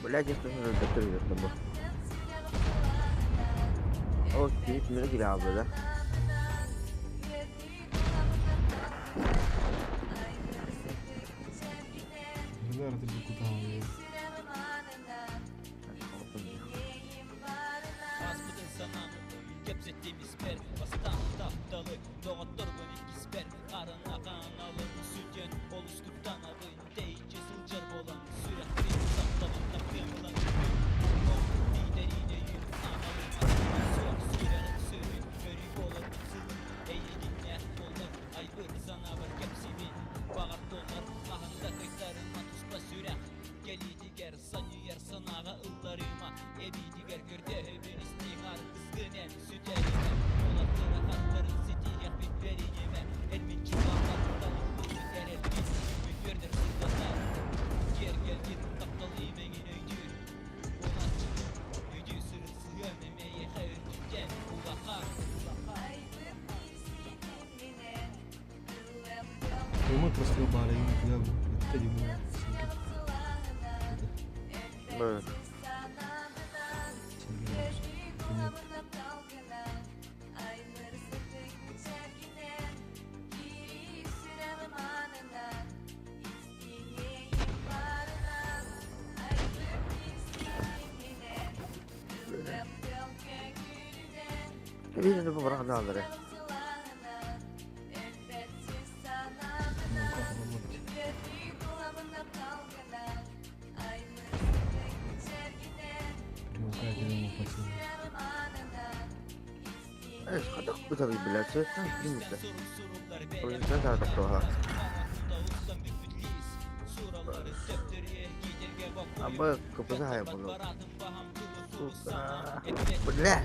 Блядь, я тоже доктор верно был. Ол кини түмүгэ киирэ хаалбыта. Прямой прострел баара иҥ тыа бүттэ Бы. Видно, бу быраҕынааллара. Хайдах бытарый билэр сөптөн киммитэ. Полиция таатахтоха. Аба кыпыса хайа буолуо. Сука. Бля.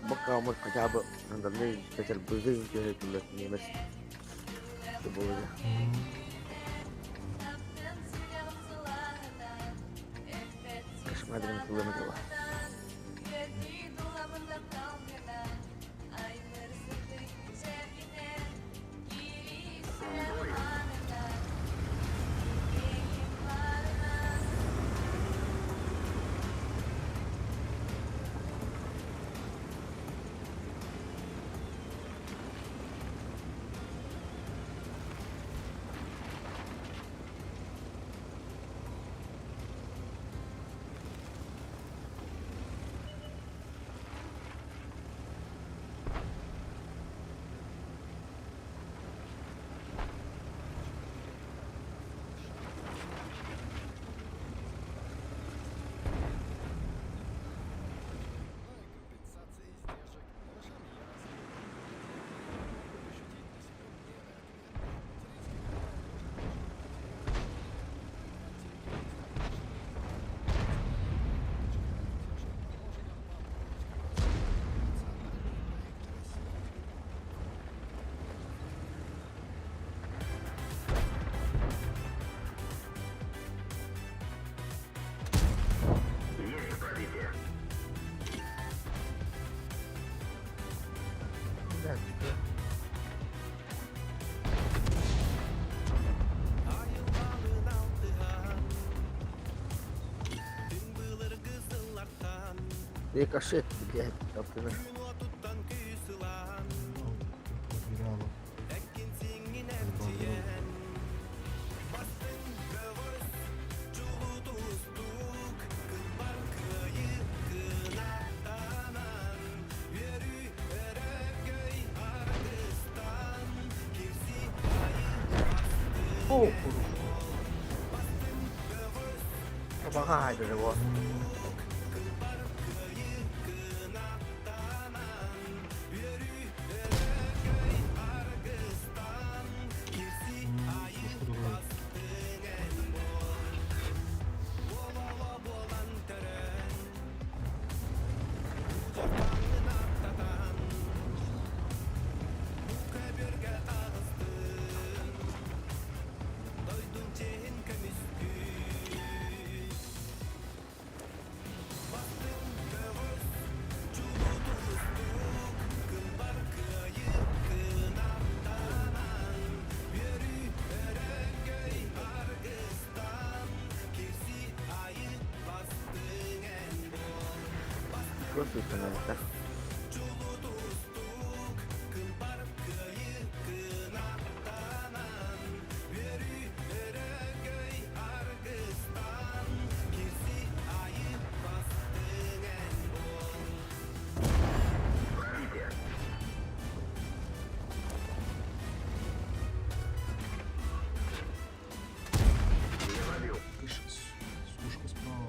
Бакаамыр хотя бы жандармерия Петербурга түһэ немец буолуо. Кошмарным километрова. Рикошет, блядь, ёптана. О, хорошо. Помогай же его. Просто установка. Тише, сушка справа.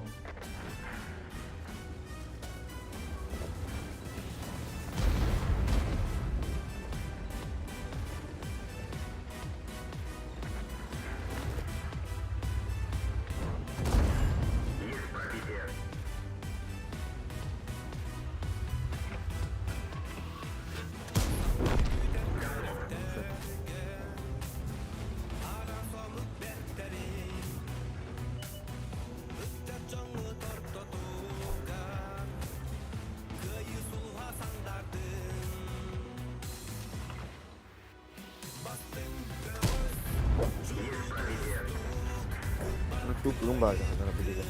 Ну тут лумба, она будет.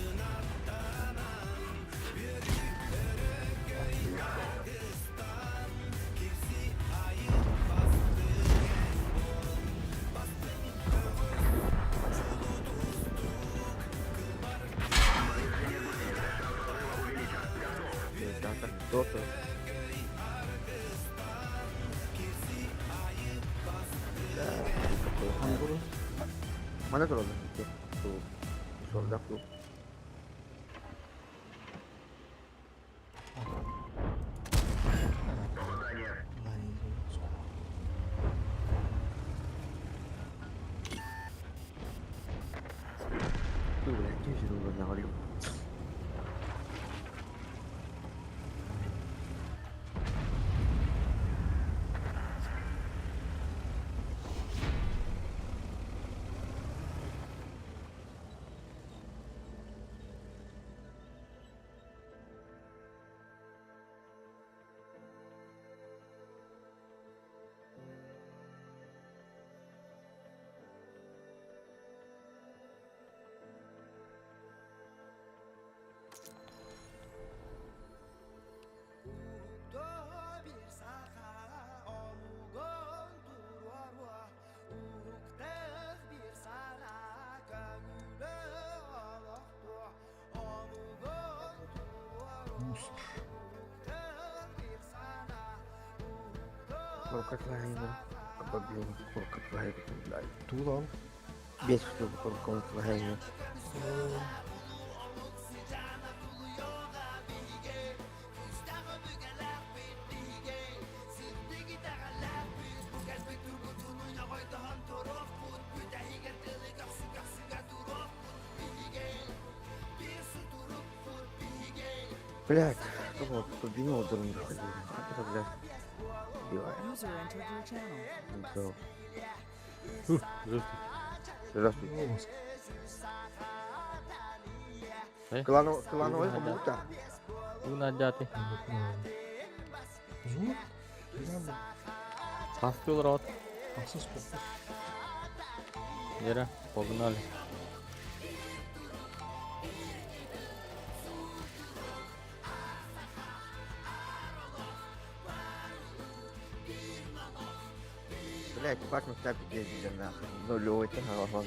Кто-то. Mana turun? Tuh, surga tuh. Tuh, блядь, тяжело говорю. Мусор. Туда. Без чтобы Блять, вот, побинул дурн доходил. Это, блядь, убивает. User entered your channel. Здорово. Здравствуйте. Здравствуйте. Э? Клану, клановый коммута. Уна дяти. Зур? Пастул рот. Асыс попут. Ера, погнали. Блять, как мы так ездили нахуй. Нулевой ты голова.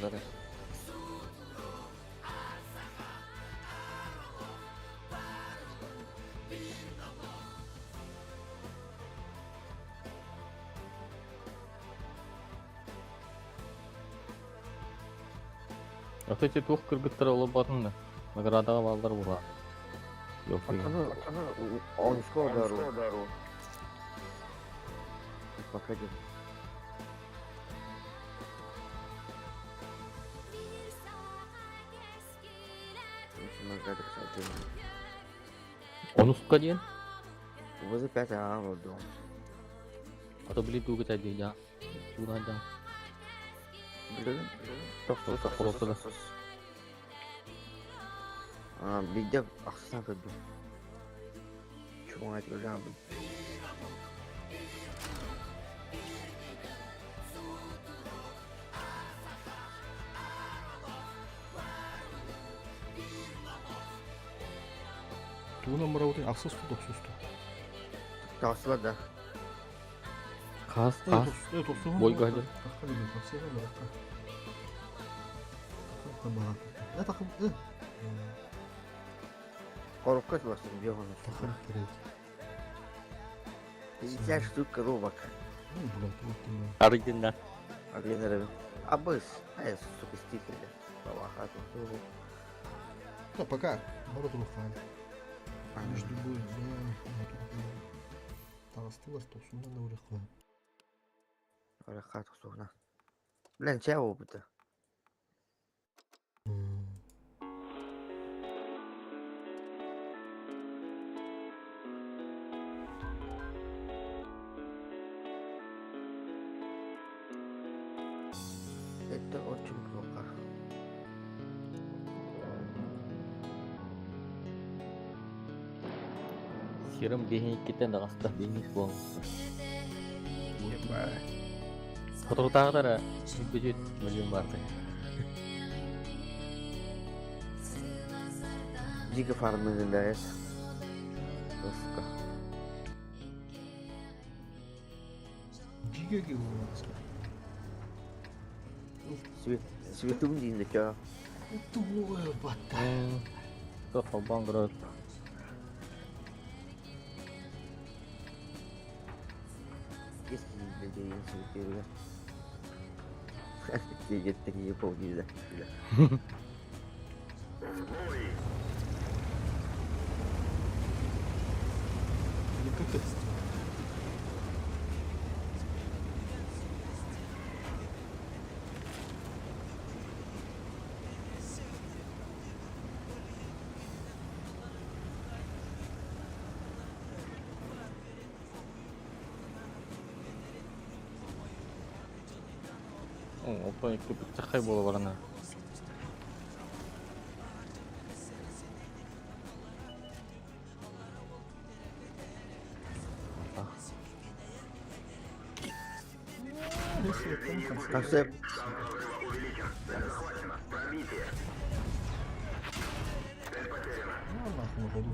Ата ити туох кыргыттара олорботун да? Наградаҕа бааллар буолаа. Аны онуско дару. Пока дем. Онуска диэн? Возле 5 ага олордум. А то били тугу чайдыйда. Тугу Билигин Тохсус холоттуда. А, биирдэ ахсысан көрдүм. Чуҥа өлөбүн. Тугунан барабытый ахсыс ту тохсус ту. Тахсылар да. Хас хас бойга дьэ. Коробка туасың биоҕун. 50 штук коробок. Арыйдын да. Арыйын Абыс. Ай, сука, стикеры. Да, пока. Бара туруохтаан. Между бой, да, Таҕыстылар тохсунан да урехха. Урехха тохсуна. Блин, чэ опыта. Это очень плохо. Сирым биһиҥиккиттэн даҕаста биһиҥис буолбуттар. Соторутааҕыта эрэ бүтүт мөлүйүөн баартай. Дико фармыгындаес. Сука. Дико гилуас. Светум диин да чоо. Тугу батта. Туох холбоон көрөр. Такие полгиза. Или как это сделать? Оттон икки быччахай буола барана. Концепт. Ну, нахуй на ходу.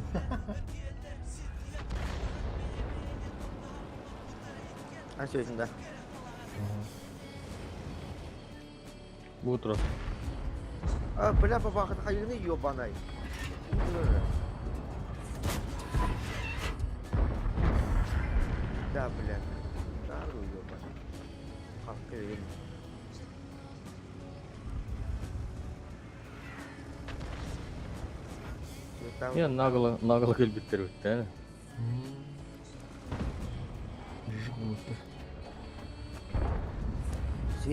А сегодня, да. Утро. А, бля, бабаха, хайыны ебаной. Да, бля. Старую ебаный. Хакы. Я нагло, нагло кэлбиттэр эбит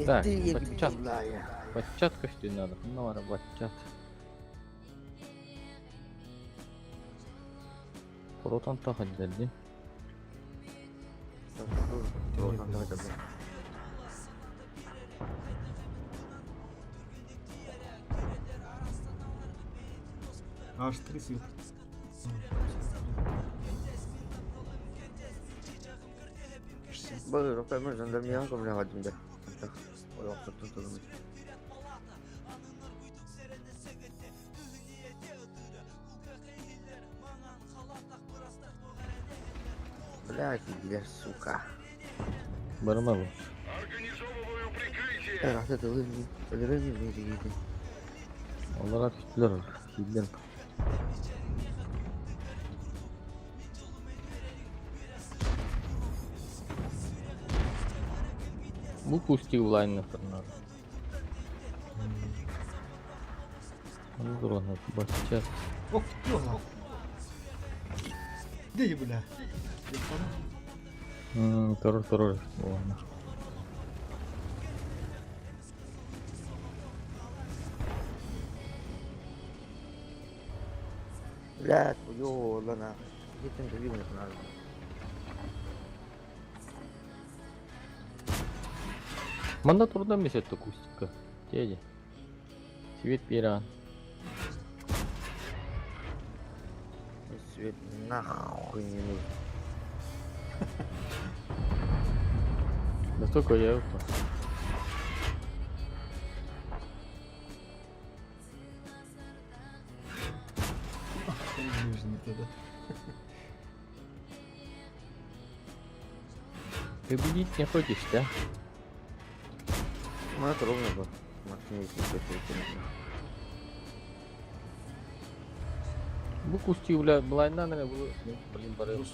Так, баччат. Баччат көстүү надо. Ну, бара баччат. Хоротон тахаддерди. Аж три света. Бары рокамы жандармия көмөлө да. Ойоқтоттон турумут. Блядь, иди, сука. Барыма бу. Рахат ылын, өлөрөн мэригити. Олара түстүлөр. Кийлер. Бу пусти улайннахтар надо. Дрона бачча. Ох, ёла. Где бля? Турur турur. Ладно. Блядь, ёла нахуй. Где там же надо? Манна турда месет кустика. Теди. Свет пиран. Свет нахуй не нужен. Да только я это. Не нужен тогда. Ты будить не хочешь, да? Ну это ровно было. Максим, если хочешь, Бу кусти, бля, блайна, наверное, было. Блин, бары.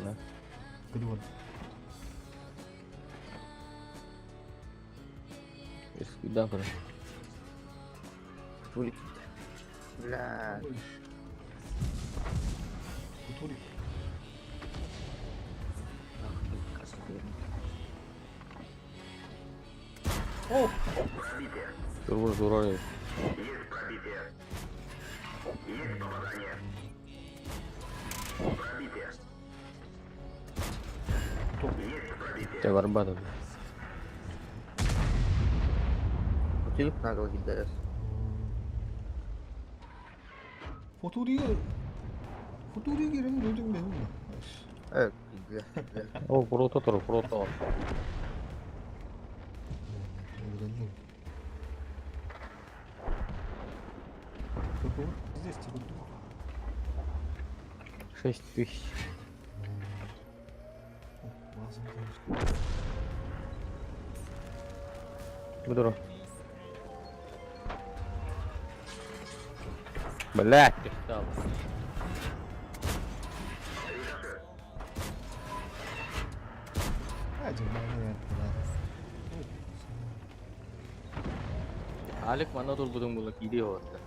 Да. Кадыван. Да, бля. Футурик. Бля. Футурик. О! Турбо зурали. Тебя барбата, бля. Футурик нагло кидает. Футурик. Футурик 요즘 매운 Э, бля, бля. О, прото тур, прото. Здесь типа 6000. Будро. Блять, ты стал. Алик мана тур будун була киди होता.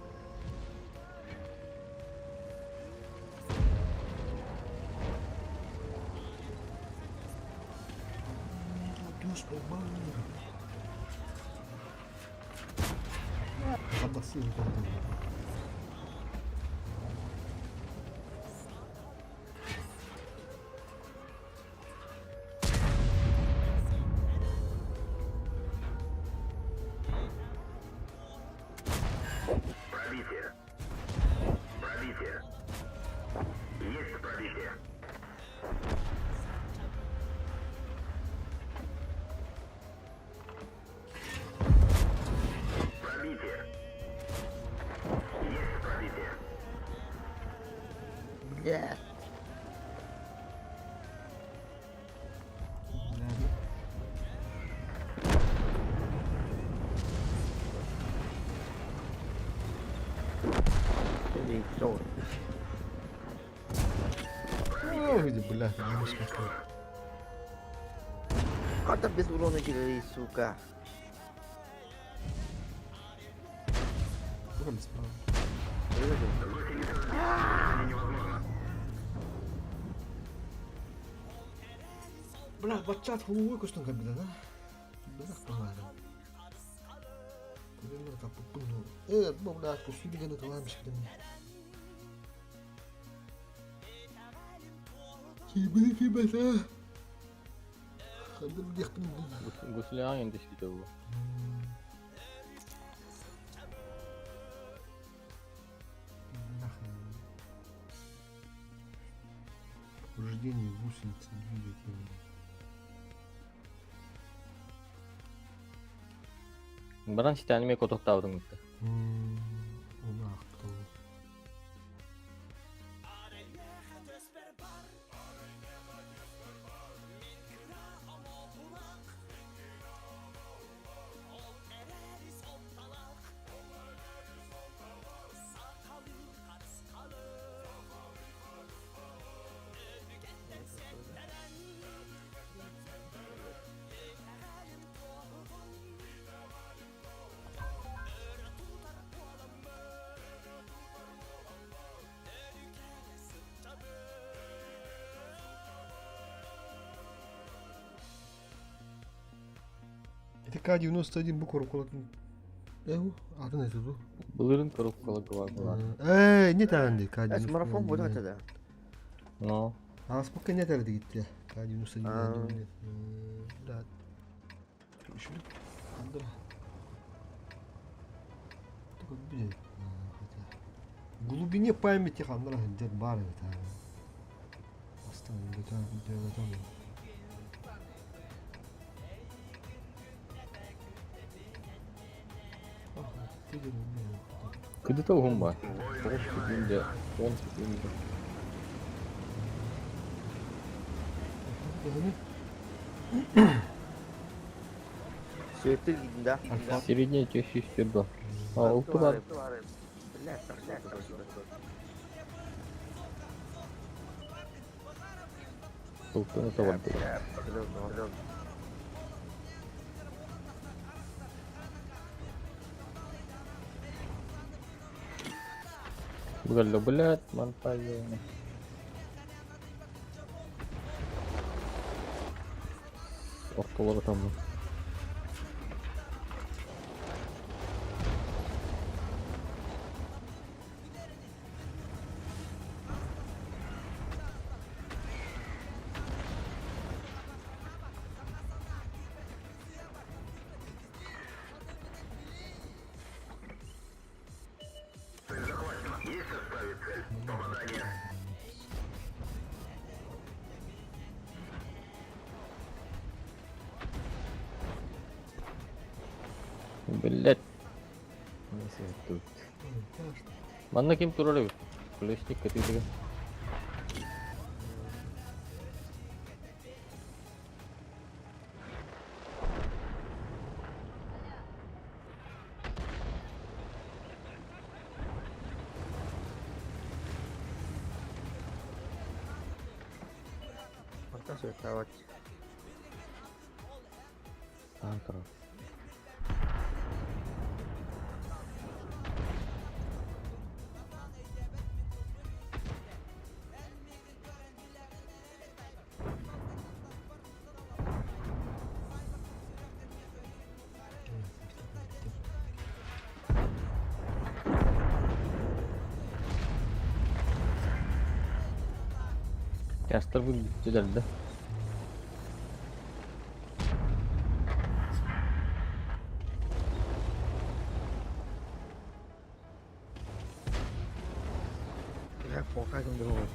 Бля. Ой, бля, не смотрю. Как там без урона кидали, сука? Урон справа. Бля, бачат хулуй көстөн кабина, да? Бля, погнали. Э, бля, кусили гана таламыш кидем. Кибы кибы да. Ханды бдехпин. Гуслян индишти бу. Повреждение гусеницы двигателя. Баран ситәнеме котоктабдың битте. Ити К-91 бу коруккалатын Э, атын это ду. Былырын коробкаларга бар буолар. Э, не таан ди Эс марафон К-91. будет это да. Но. Ааспыкка не этэр дигитте. К-91. Да. Үшүлүк. Андыр. Только биле. В глубине памяти хандра дед бар это. Оставим это, это, Кыдыта уһун баар. 9 секунда, 10 секунда. Светил да. Средняя теща стерда. А, ол бар. Бля, Толтуна табарды. Бугалло, блядь, монтажи. Ортолары там. Блядь. Тут. Манна ким турар эбит? Колесник кэтиитигэр. Фантазия Таан турар. Тястар бу бүтүлэр да. Бля, пока не другого.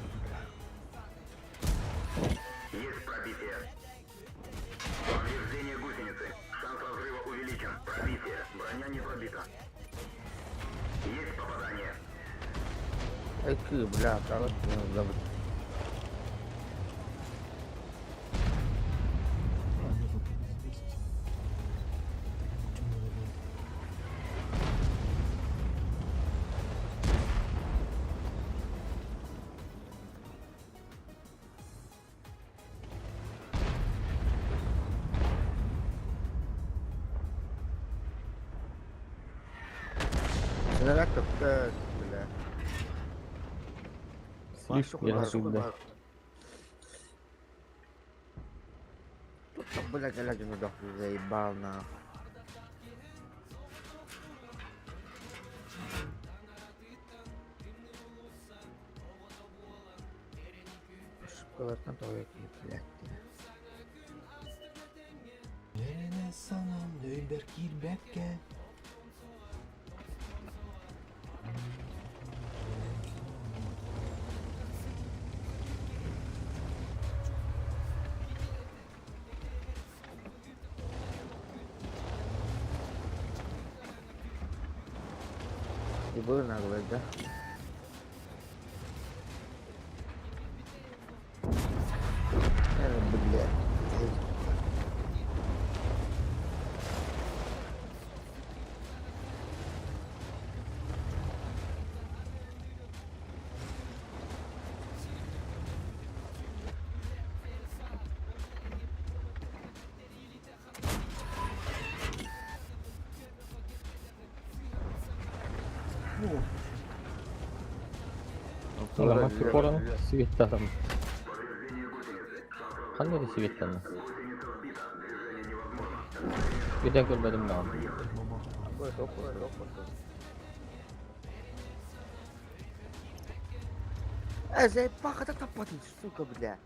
Есть пробитие. Повреждение гусеницы. Шанс разрыва увеличен. Пробитие. Броня не пробита. Есть попадание. Эй, ты, бля, короче, забыл. Снаряд как-то, бля. Слишком я Тут, блядь, глядя на заебал нахуй. Шоколад на туалете, блядь. Санам өйбер киирбэккэ И было нагло, да? Блядь. Ламак порон светтарым. Ханна да светтаны? Бүтэн көрбөтүм даҕаны. Э, заебаха так топотын, сука, бля.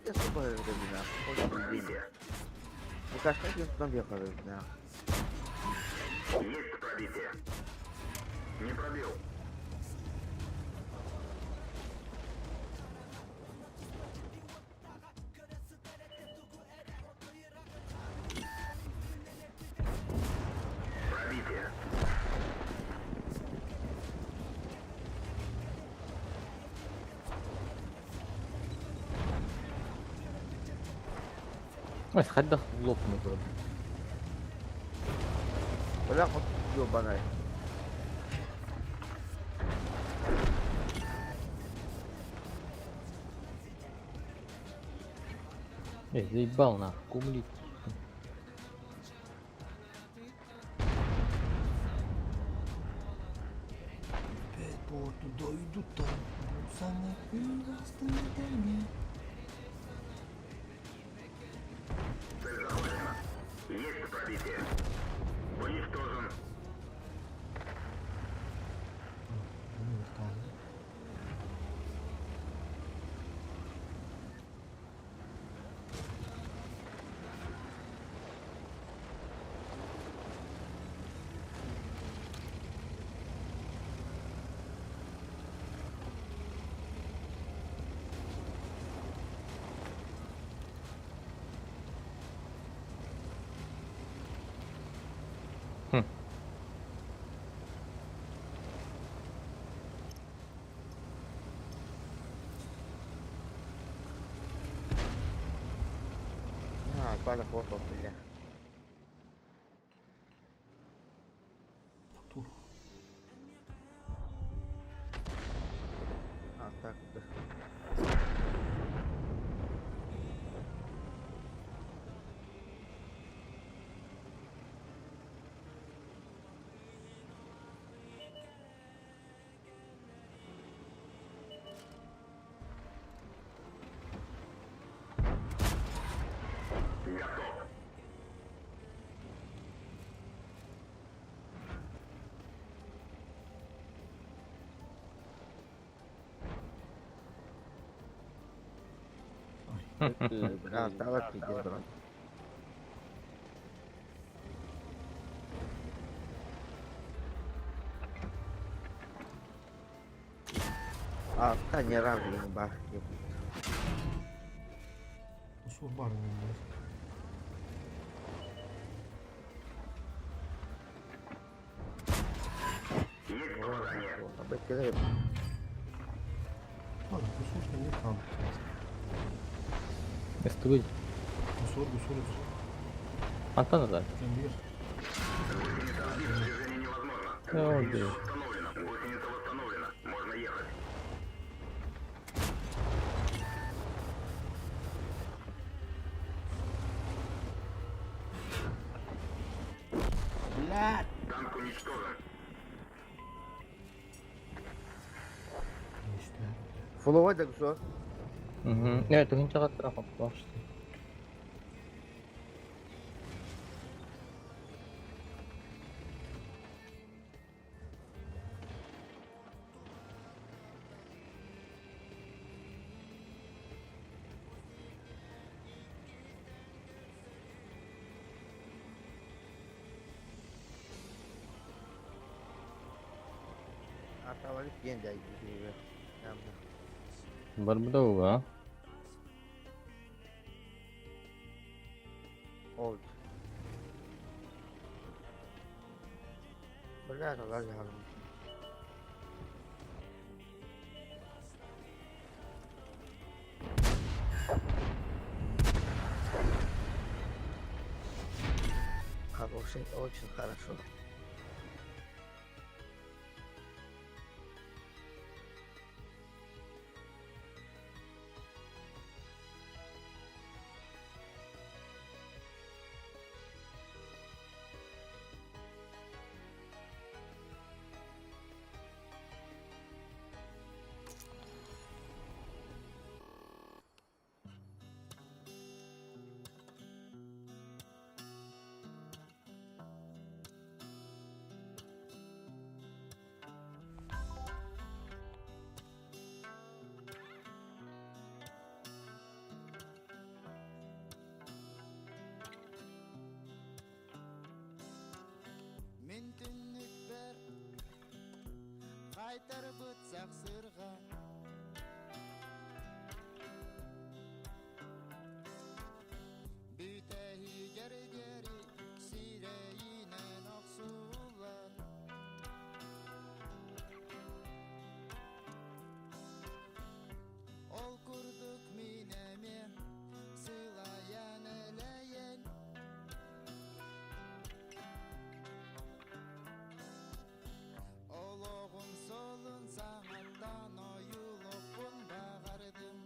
Это сука, это, бля. Лукашка, я там въехал, бля. Есть пробитие. Не пробил. Пробитие. Ой, хайдах лопнут вроде. Бля, вот ёбаный. Эй, заебал нахуй, кумлит. Опять по туда идут там. Самые ужасные. Цель захвачена. Есть пробитие. Уничтожен. Хм. А, пара фото, бля. А, так, да. Готов. Бля, стало пиздец, брат. А, да не разу не бах. Сур бар не Есть попадание. Ладно, кусочка не там. Эстуй. Кусор, кусор, кусор. Антон назад. Кембир. Гусеница сбита. Движение невозможно. О, да. Восстановлена. Гусеница восстановлена. Можно ехать. Блядь! Танк уничтожен. Фуловой так что? Угу. Нет, это не страхов, потому что. А, товарищ день дай. Барбудова, а? Oldu. Бля, ладно. Хороший, очень хорошо. Хаайтарбыт сахсырҕа Бүтэһигэр диэри сирэйинэн охсуллар Ол курдук мин эмиэ сылайан элэйэн Олоҕум суолун саҥаттан ойуулуохпун баҕардым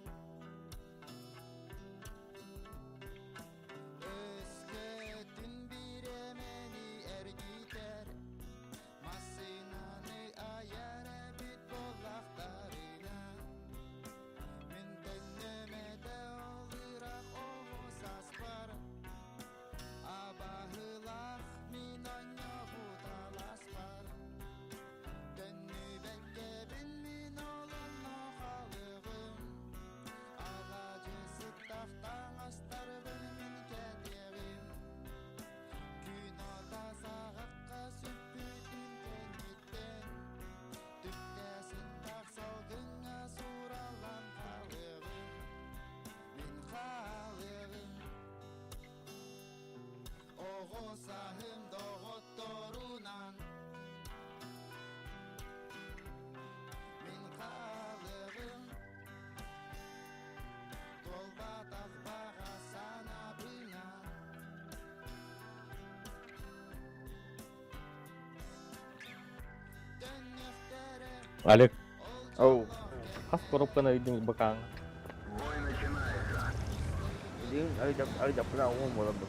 Өскөтүн бириэмэни эргитэр массыынаны айар эбит буоллахтарына Мин төннүөм этэ ол ыраах оҕо сааспар Абаһылаах мин оонньообут алааспар Төннүбэккэбин мин ол онно халыгым Алаадьы сыттах таҥастарбын мин кэтиэҕим Күн ото саҕахха сүппүтүн кэнниттэн Түптэ сыттах салгыҥҥа суураллан хаалыаҕым Мин хаалыаҕым Оҕо сааһым доҕотторунан Мин хаалыаҕым Туолбатах баҕа санаабынан Олег, Оу. хас коробканы өйдүҥ бакааҥҥа? Билигин арыйдахпына уон буолар бу.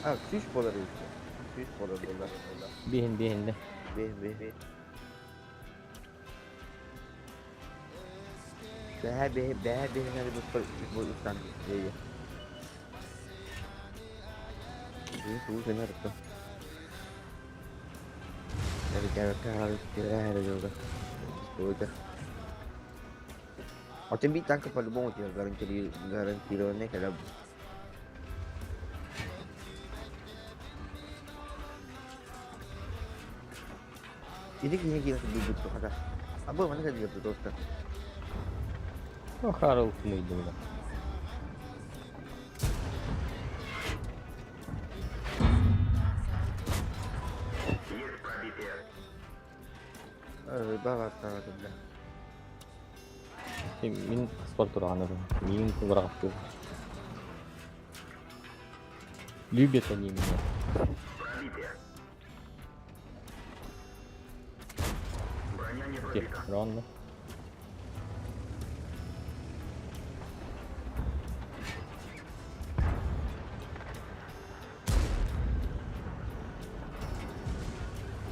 А, сүүс буолар эбит. Сүүс буолар буолла. Биһин биһиннэ. Биһин биһин. Бэһэ биһи бэһэ биһин арыйбыппар бу устан диэйэ. Биһи тугу гына арыттым. Хотя бить танка по-любому тебе гарантированный, когда Иди киһи киһи билбит тухата. Абы маны кэлбит туоста. Ну, Харл кымыйдым да. Баҕар бля. Мин спорт тураҕанабын. Миин кугураҕастыыр. Любят они меня. Ронно.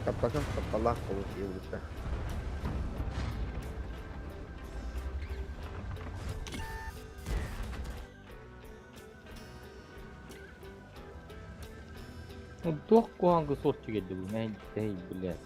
Таптасам тапталлаах буолуо диэбиттэр. Туох куһаҕан суох түгэнэ бу мэһэй блядь.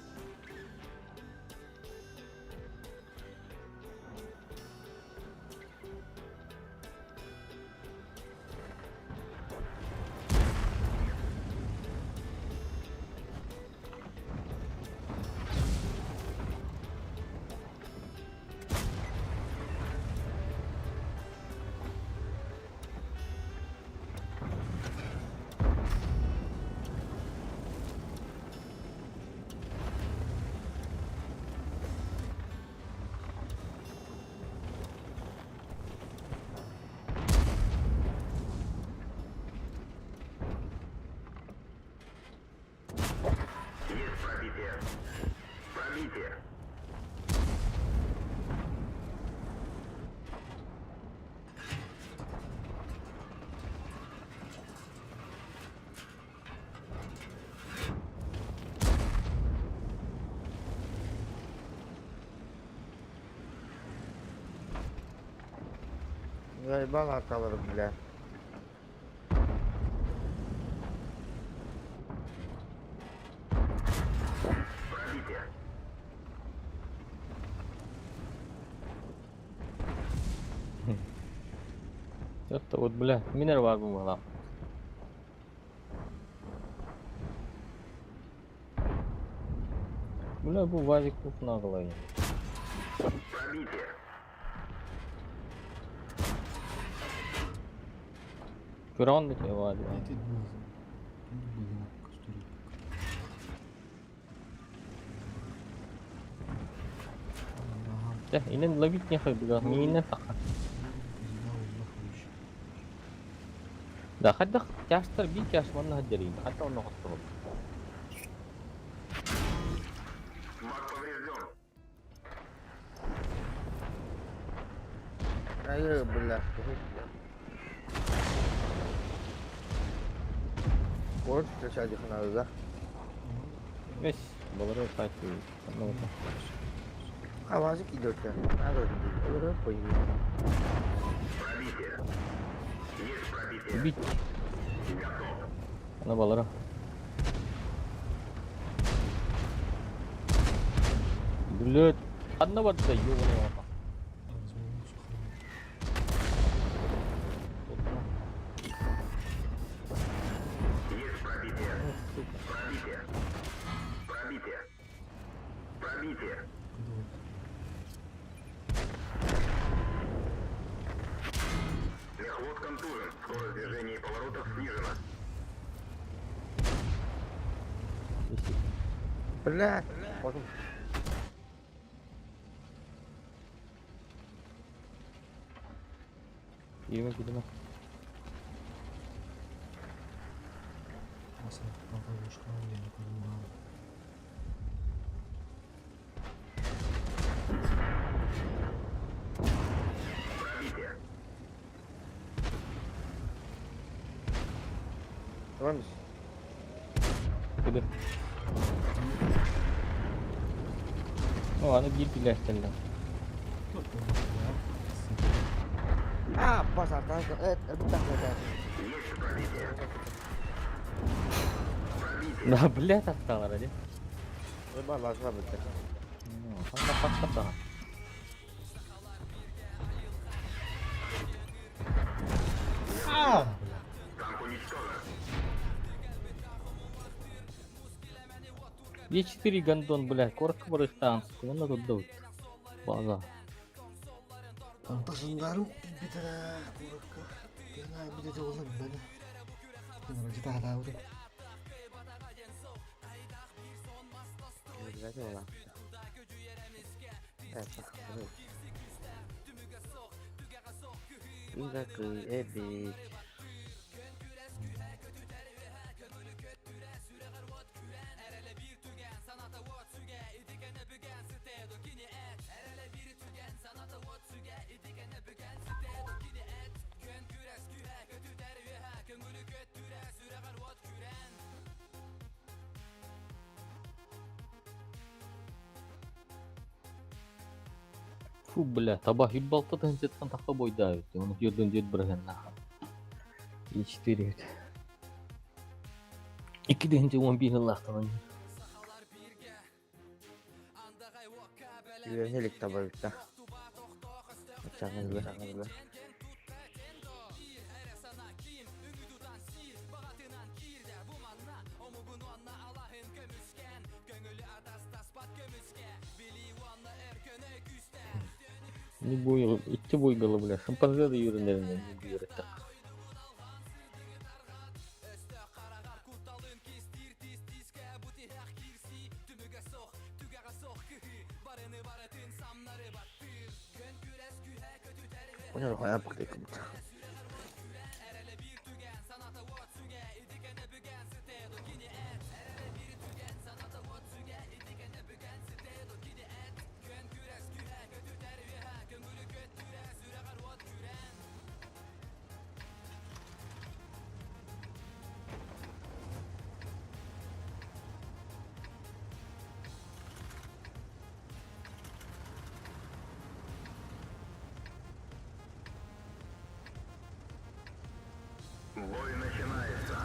Заебал аталар, бля. Это вот, бля, минер бар бу Бля, бу Вазик тут наглый. Көрөҕүн да Вазик. Ити быһына көстөр. Дьэ, инэн ловить нехай быга, миинэн таха. Да, хайдах тяжтар биир тяж манна хаддерин, хатта онно хотторол. Айы, бля. Город встречать их надо, да? Весь, балары кайты. А вазик идет, надо идет. Убить. Ана балара. Блядь, одна вода, ёбаный лапа. Мехвод контужен. Скорость движения и поворотов снижена. Бля, потом. Кириме кириме. Tamam. Киди. О, аны биир билээхтэллэ. А, базар, это так, это. Да, блядь, атталар ади. Рыба лазла бит. Ханна паттата. А, Е4 гондон, блядь, корка барыхтаан, онна тут дут. База. Анташындарым битера куракка. Тена бите жолун бene. Тена жита хата бу. Эбит. Фу, бля, таба хиббалта тыһынчаттан тахха бойдаа бүттэ. Оны жерден жер бирген Е4 бүт. Икки тыһынча он бир хыллаахтанан. Үйренелік таба бітті. Чаңызды, чаңызды. Не бой, итти бойгалы, бля, шимпанзе да юренеринен не буйреттак. Оны қоя бақтай күмді. Бой начинается.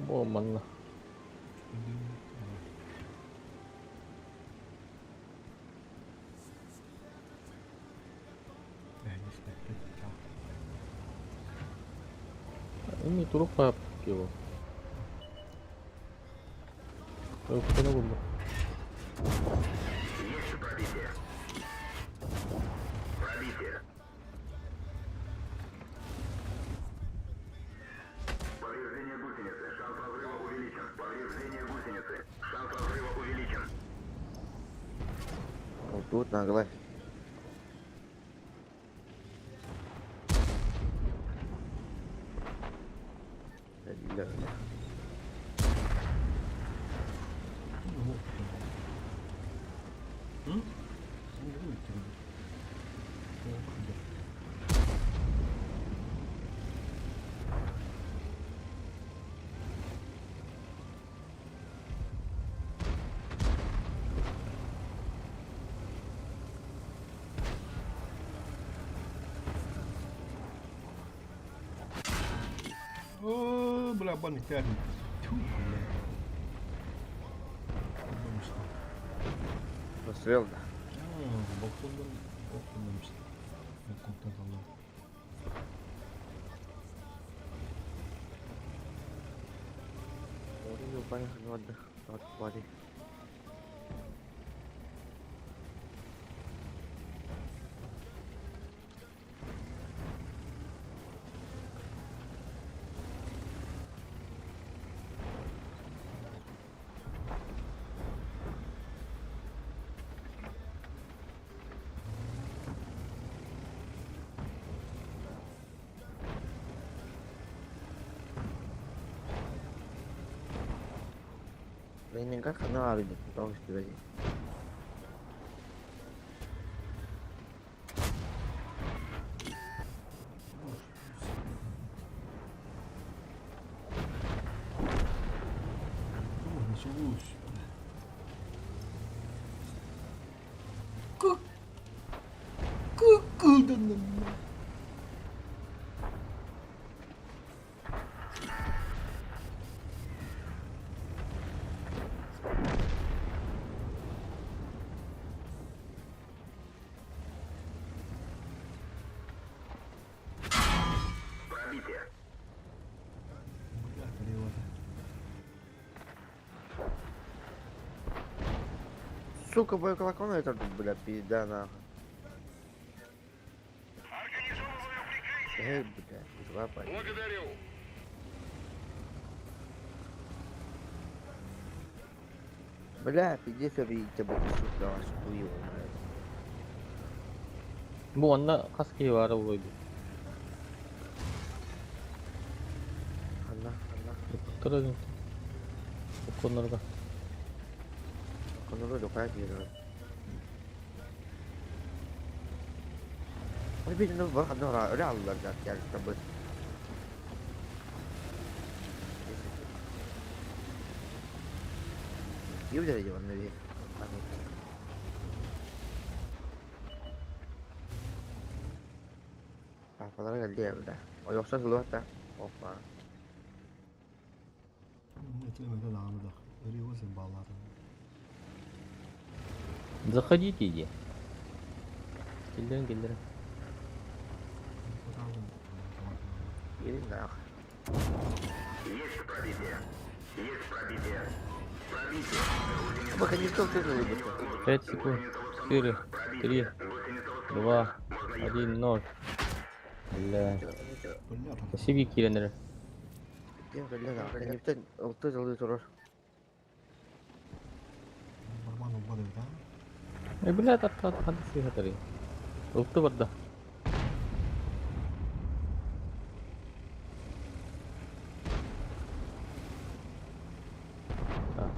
Бо манна. Ми турук кило. Көне булду. Есть пробитие. Пробитие. Повреждение гусеницы. Шанс разрыва увеличен. Повреждение гусеницы. Шанс разрыва увеличен. Вот тут нагло. Бля. М? Не будет тебе. Ох, да. О, бля, банник тянет. Тьфу, бля. Пострел, да. А, балкондан, балкондан işte. Балкондан алла. Ой, ебаный, ну отдых. Вот, парень. Ленинград хана арыйды, потому что тебе. О, началось. Как? Как да на Пробитие. Бля, плевать. Сука, боеколокон это, бля, пизда нахуй. Эй, бля, два парня. Благодарю. Бля, пиздец, я видеть тебя, сука, вас хуево, блядь. Бу онна хаски бары бойду. Ханна, ханна. Турады. Оконорга. Конору докая киирэр. Ой, бит, ну, бар ханна ра, аллар жат, я табы. Юбдер идем, наверное. Папалар geldi бля. Ой, yoksa сылуата. Опа. Это даҕаны да. Өрүөсен балларын. Заходите, иди. Киллерин, киллерин. Иди нахуй. Есть пробитие. Есть пробитие. Пробитие. Пока не стал ты же 5 секунд. 4, 3, 2, 1, 0. Бля. Спасибо, киллеры. Бля, никто алды турар. Нормально убады, да? Э, бля, тат тат хады сыхатары. Улты барда.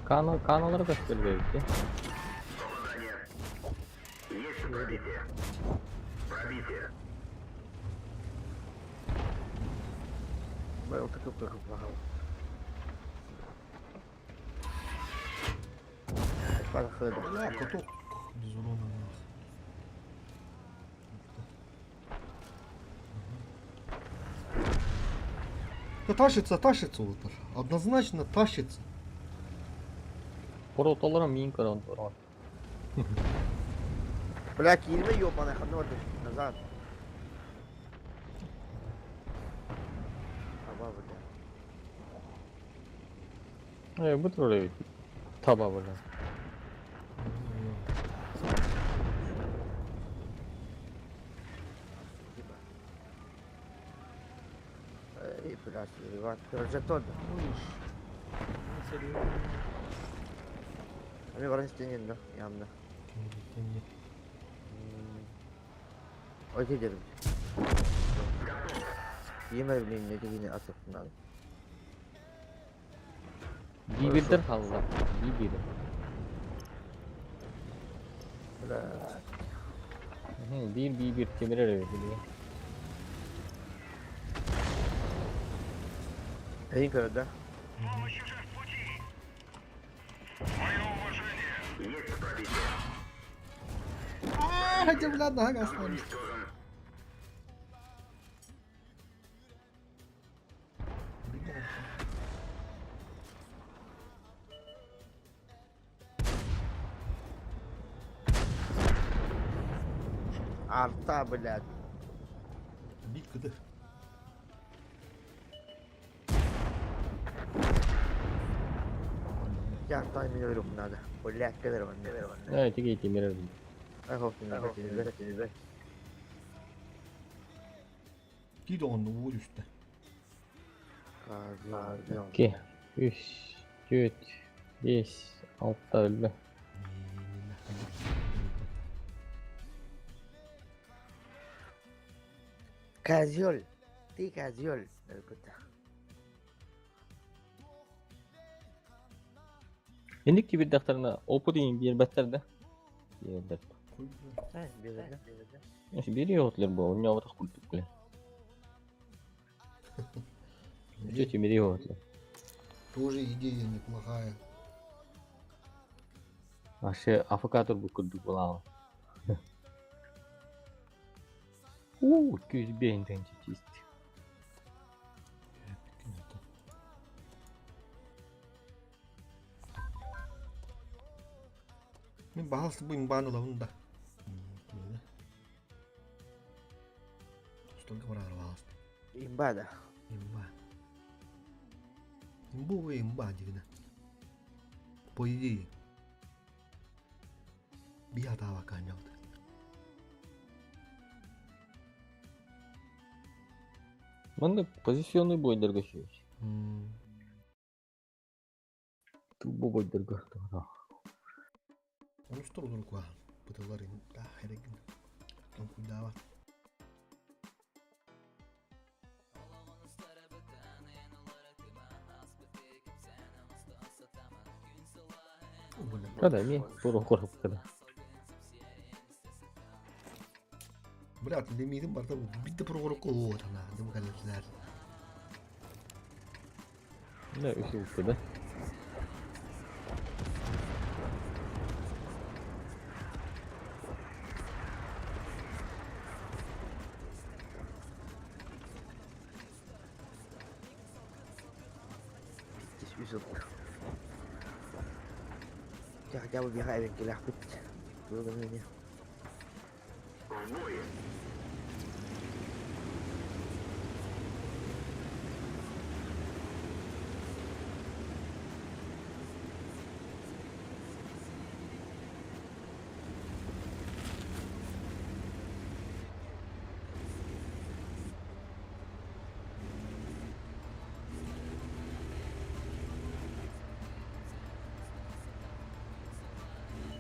Канал каналları gösteriyor ki. Есть пробитие. Пробитие. Бля, такой как плохо. Бля, каток без урона нахуй. Да тащится, тащится вот. Однозначно тащится. Поротолара мин каран туран. Бля, кирме ёбаный, ханна назад. Таба бля. Э, бу турар эбит. Таба бля. Эй, блядь, Иван, жетон. Ами баран истенен да, явно. Ой, дерим. Yemер билин ne dediğini atıp надо. Бибирдер халла. Бибир. Бля. Бир бибир темирер эбит билигин. Эйин көрөр да? А, хотя, бля, нога осталась. Арта, блядь. Бит кыды. Я арта меня вдруг надо. Блядь, кадр ван, кадр ван. Э, тиги темирер. Ах, не надо, не надо, не надо. Кид он уу үстэ. Икки, үс, түөрт, биэс, алта өллө. Козёл. Ты козёл. Инник кибирдахтарына опыт иин биэрбэттэр да. Биэрдэр. Эс бири отлер бу, онньообатах курдук билэ. Дьэ тимири отлер. Тоже идея неплохая. Аше афыкатор бу курдук булаҕа. Уу, күүс биэнтэн чист. Мин баһалсы бу имбаан ылабын да. Столько барар баһалсы. Имба да. Имба. Имбовая имба дигина. По идее. Биятава канялды. Манна позиционный бойдарга сүйөс. Тубо бойдарга. Onu стор куа. Бытылар да херегин. Там кудава. Kada ми тура корып када. Брат, лимитим барда бу битте прогор колу тана, дем каллар. Не, үс улты да. Үс улты. Я хотя бы бегаю, келях бит. Было мне.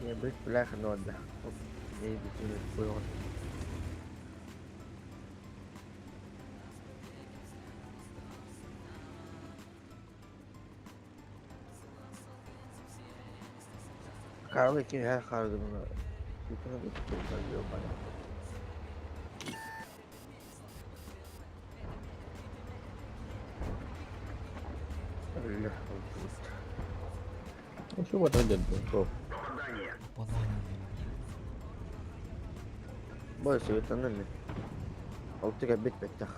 Я бы бляха, ну да. Не понял. Карл ким her kardı bunu. Bütün bir diyor bana. Öyle oldu. Еще вот один был. Больше это Алтыга бит беттах.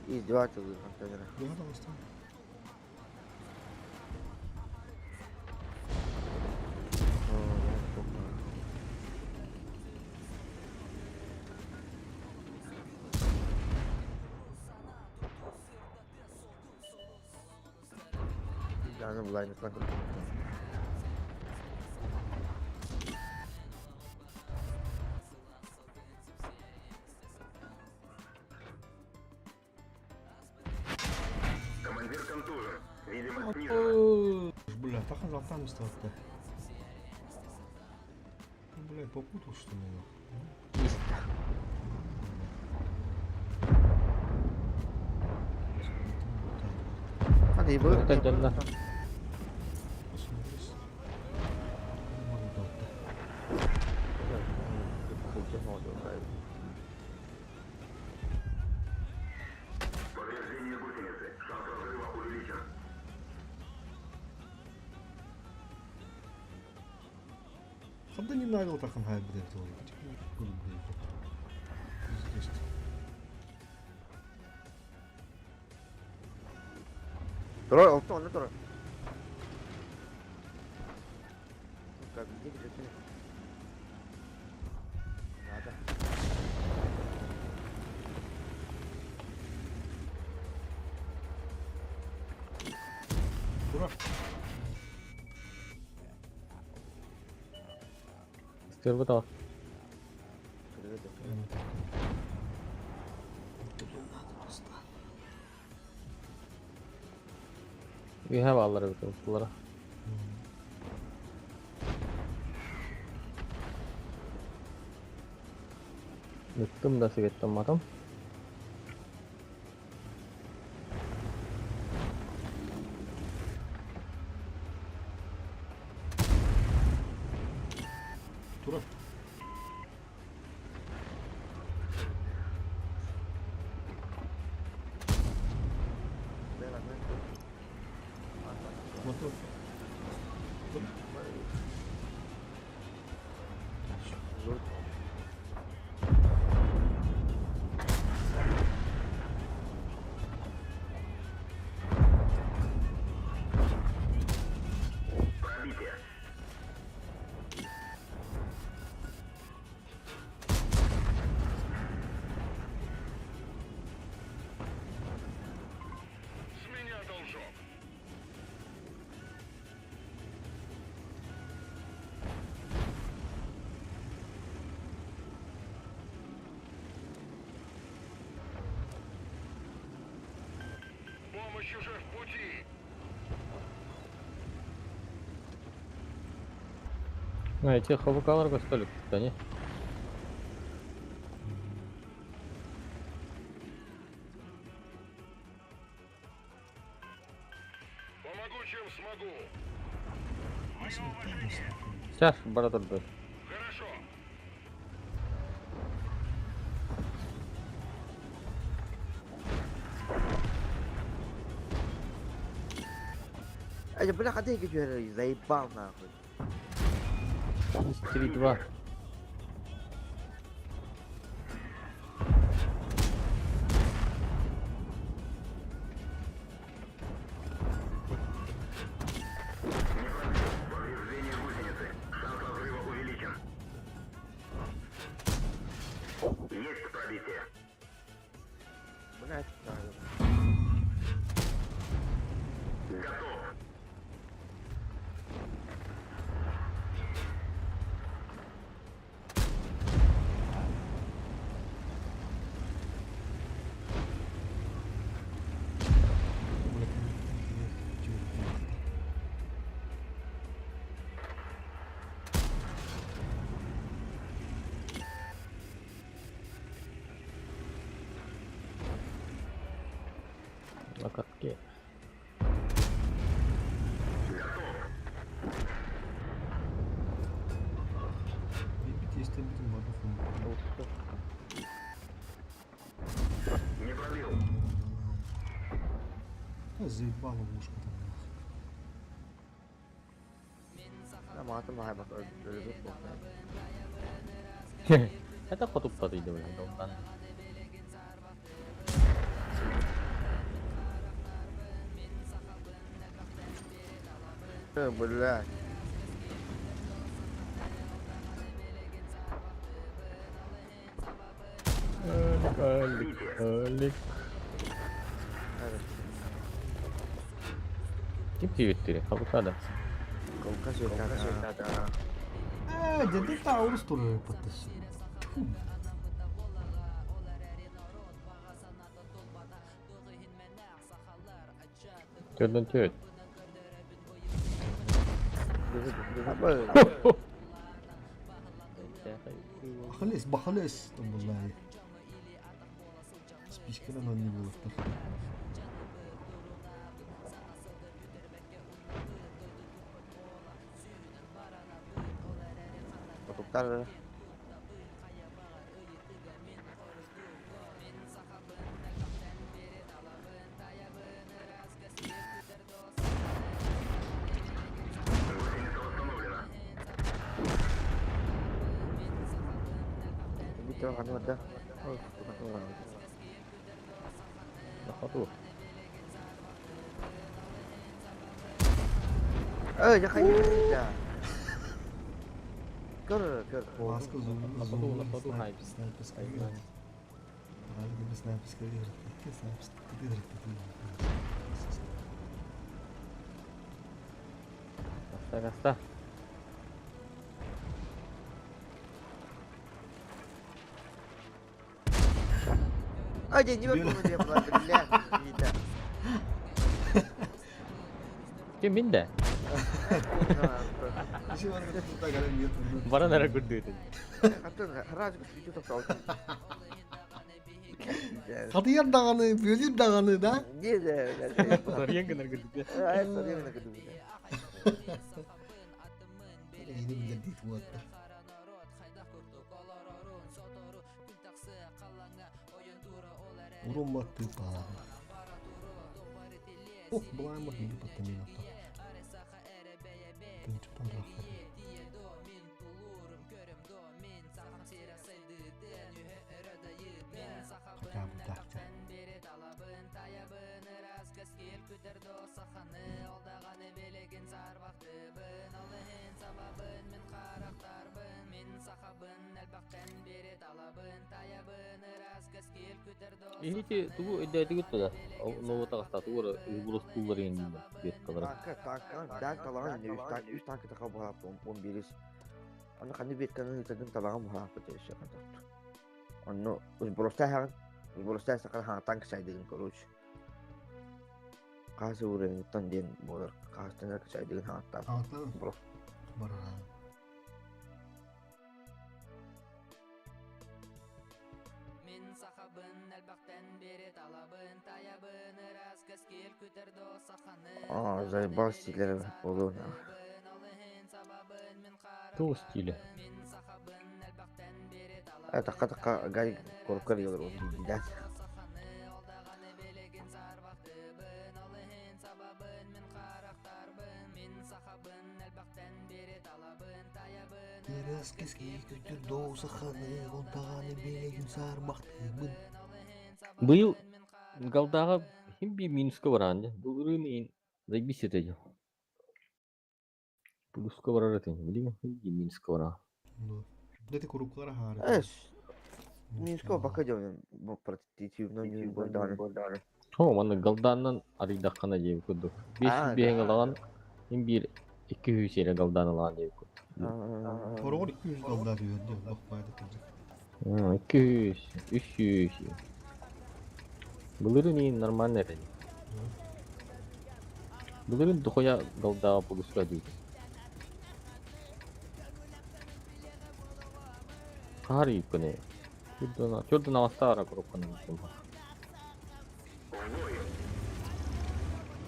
Издевательство контейнера. Да, да, остал. Аны булайын Командир контужен. Видимость снижена. Бля, так он там стал. Бля, попутал что ли нахуй? Hadi bu. Дьонно. Повреждение гусеницы. Шанс разрыва увеличен. Хабда не навел так он хай блядь, Пиздец. Турар, oltu onu турар. Как где где ты? Надо. Ура! Стервытал. Үһэ бааллар эбит устулара. Ыттым да сыгыттамматым. Тура. Мотор. Пробитие. С меня должок. Помощь уже в пути. Ну, эти ХВК столик, да не? Помогу, чем смогу. Сейчас, братан, был. Хорошо. Ай, бля, ходи, я заебал нахуй. 3-2. Повреждение гусеницы. Шанс разрыва увеличен. Есть пробитие. Блядь, надо. Готов. На катке. Не пробил. Да заебала мушка там. Я матом хайбат өлбүт Это хотуппа дейді блин, ондан. Блядь. Алик, Алик, Алик. Ким кииртири? Халыкада. Э, деді Таурус турар подтащил. Төрдөн төрт. Бахалес, бахалес, там была. Спичканан онньуу буолуохтар. Отуктар Битэ ханна да. На ходу. Эй, я хочу да. Көр, көр. Маска На ходу, на ходу, хайп. снайперская игра. Правильно, снайперская игра. Какие снайперские игры? Аста, аста. Ай, не могу, бля, бля. Ким мин да? Баран эрэ көрдүөтүн. Хатыйар даҕаны, бүөлүүр даҕаны, да? Сарыйан гынар көрдүк. Эйини билэр диит уоттар. Урумма тыпа. Ох, былаан бар биги паттамин апта. Тынчыптан рахат. Хотя бы так. Иһити тугу өйдөөтүгүт да? Новота таҕыста тугу эрэ убурустууллар иһин дииллэр веткалара. Танка, танка, дан талаган үс танк, үс танка таха буһааппы, он бирис. Аны ханны ветканы ыытадын талаган буһааппы тиэшэ хантарту. Онно сбростай хаҕын, сбростай сакар хаҥа танк сайдыгын короче. Хаас уровеньтан диэн буолар, хаастан сайдыгын хаҥаттаах. Хаҥаттан Бро. барара. Аа, заебал стилер болуун. Тугу стиле? Э, такка такка гай коркар йолор он дидат. Терас кэскил күтүр доусаханы, онтаҕаны билигин саарбахтыыбын. Быйыл Галдааҕа иһин биир минуска бараан дьэ. Былырыын иһин заебись этэ дьэ. Плюска барар этиҥ. Билигин биир минуска бараан. Ну, эти курупкалар аһаары. Эс, Минско бака дьон бу противно не борданы. О, манна галдааннан арыйдаххына диэбит курдук. Биэс Аа, биэһиҥ да. ылаҕын, мин биир икки үс эрэ галдаан ылаҕын диэбит курдук. Хороҕор 200 галдаа түһэр диэн лох баайда кырдьык. 200, 300. Былырыын иһин нормально этэ. Былырыын дохуя галдааҕа плюска диэбит. Хаһар ииппин Төрдүн аҕастаара коробканы Бу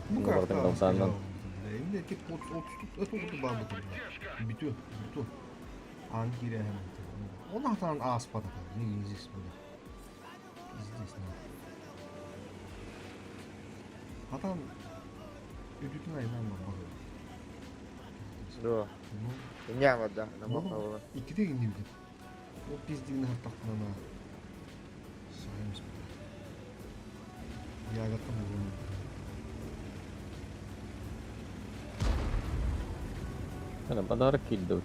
Ну, барытын карта галдааннан. Именно эти отут баабытын. Бүтү, бүтү. Аан киирээһин. Он хатан ааспата. Не здесь буде. Здесь на. Хатан үдүтүн айынан бар багы. Да. Ну, Не да, на ну, махала. икките гиннибит. Ол пиздигин хаттахтана. Сайымс. Ягаттан булун. Ана, подарок кидают.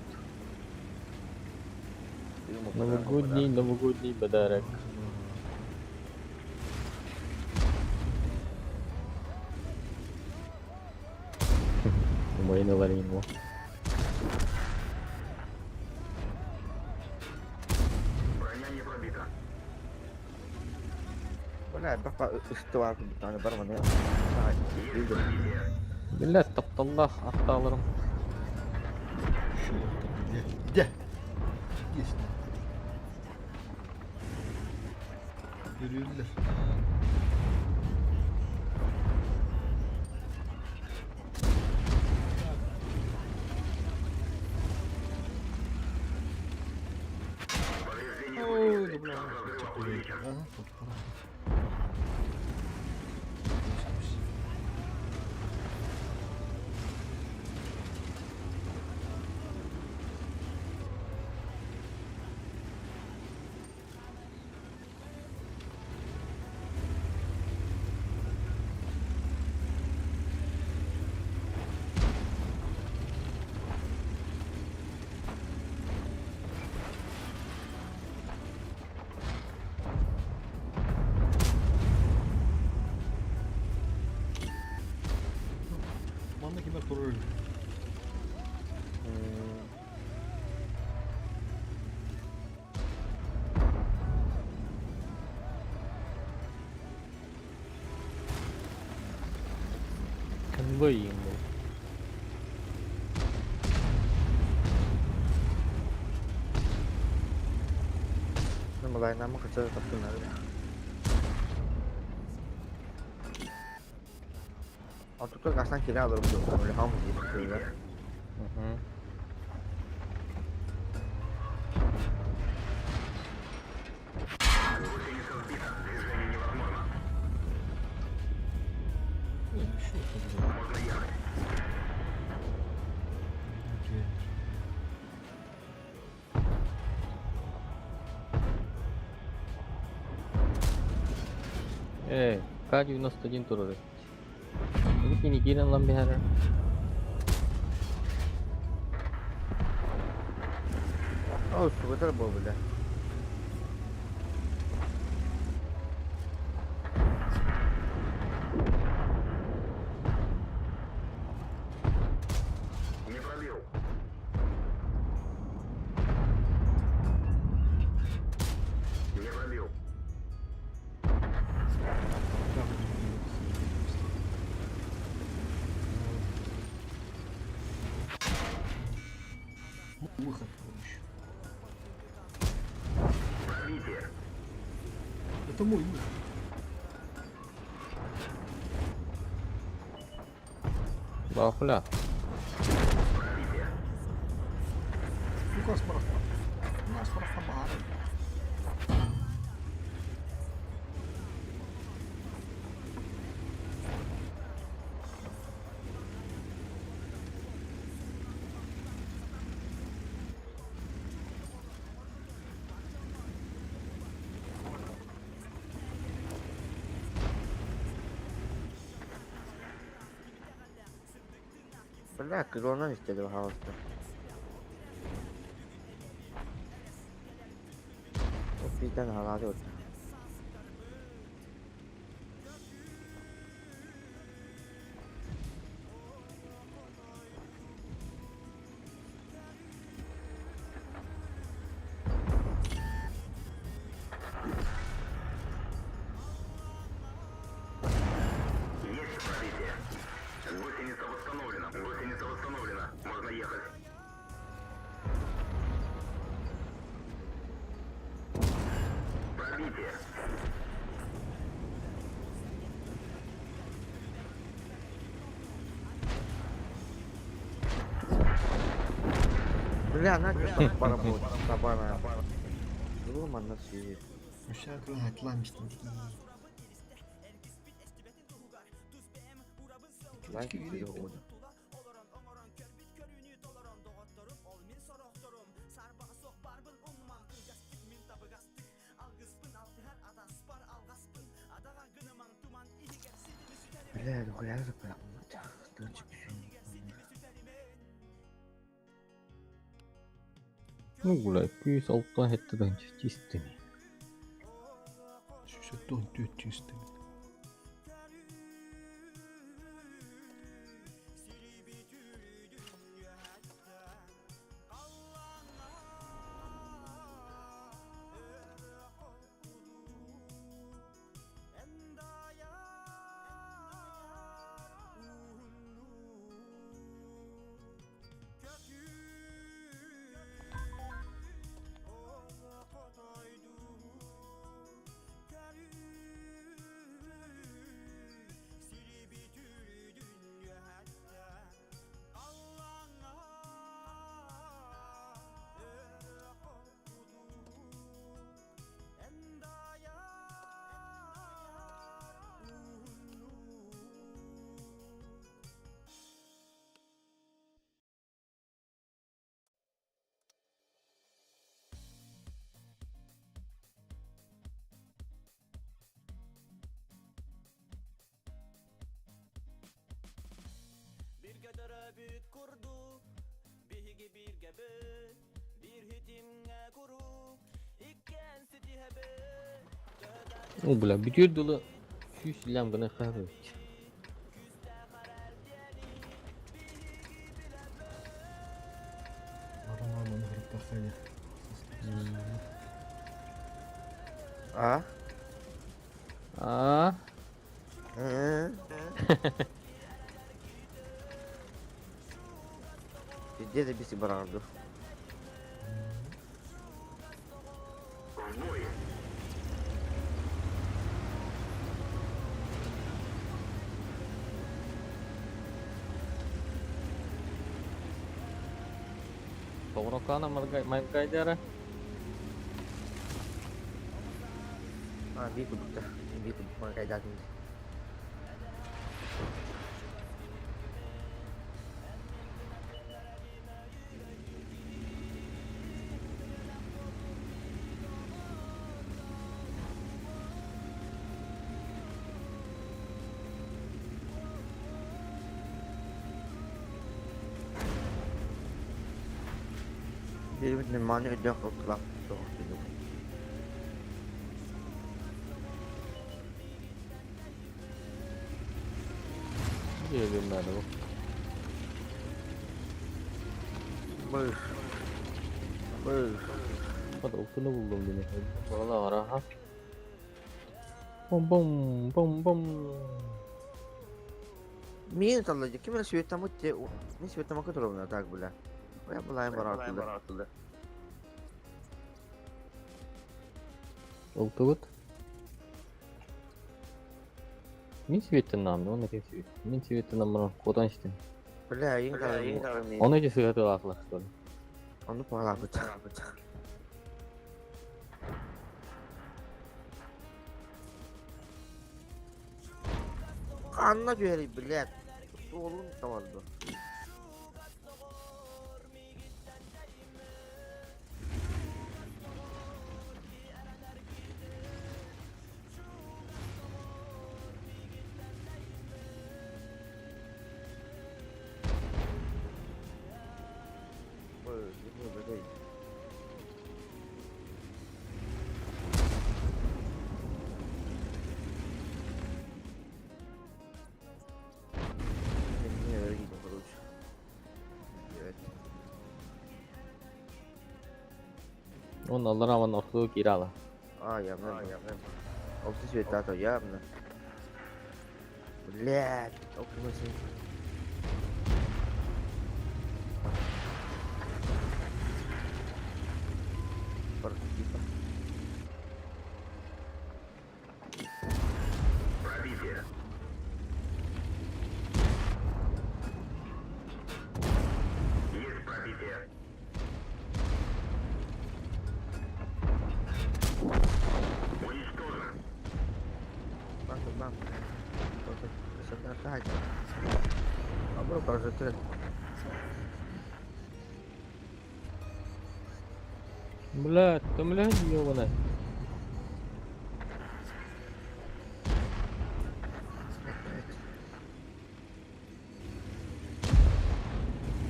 Новогодний, новогодний подарок. Киирэн ылар ему. Броня не пробита. Бля, бапа ыстыбар курдук бар маны. Биллэр тапталлаах аттааларым. Где? Есть. Yürüyorlar. Ой, да бля, Ага, тут Манна кимэр турар Конвой ему. Малайнама хотела таптынары. Ортукка гастан кире алыр bu. Öyle hamur diye söylüyorlar. Угу. Можно ехать. Эй, К-91 турары. Бу кини киирэн ылан биһэрэр. О, сугатар бу бля. Не пробил. Не пробил. Выход, короче. Пробитие. Это мой выход. Бахуля. Пробитие. Сука, справа. Нас справа. Бля, kız istedi havasta. O bizden haladı orada. Есть пробитие. Гусеница восстановлена. Гусеница восстановлена. Можно ехать. Пробитие. Бля, на что поработать, табана. Злома на свет. Uşak rahatlamıştım. Lan gidiyor onu. Бля, дохуя запрямить. Ну, гуляй, күйс алтан хеттеден чистыми. Şu төрт чистый. О, бля, бүтүөр дылы сүүс лям гына хаһабыт. Бараман оны хырыттаххайа. А? А? Везде забиси баранду. Поворокана Майгайдера. А, биир курдук да. Биир курдук мангайдаатым. Биирбит маны өйдөөх кылтылаах соҕус Диэбин наада бу. Бых. Бых. Хата алтыны булдум дини. Балалар аха. Бом бом бом бом. Мин талла ким эрэ светтамыт те мин светтамакка турабын так бля. Я булайым бараатылы. Ылтыбыт. Мин светтен нам, он эти свет. Мин светтен нам котан истин. Бля, ең қарағым. Он эти сыгаты лаклар, что ли? Оны пағалабыт. Канна жібери, блядь. Суолун табарды. Ой, не блядь. Не, видно, короче. Блядь. Он аллараман ортугу кирала. А, явно, явно. Опсы цвета, явно. Блядь, окнуся. Типа. Пробитие. Есть пробитие. Уничтожено. Бам, бам. Абро кажется. Блядь, там блядь, ёбаная.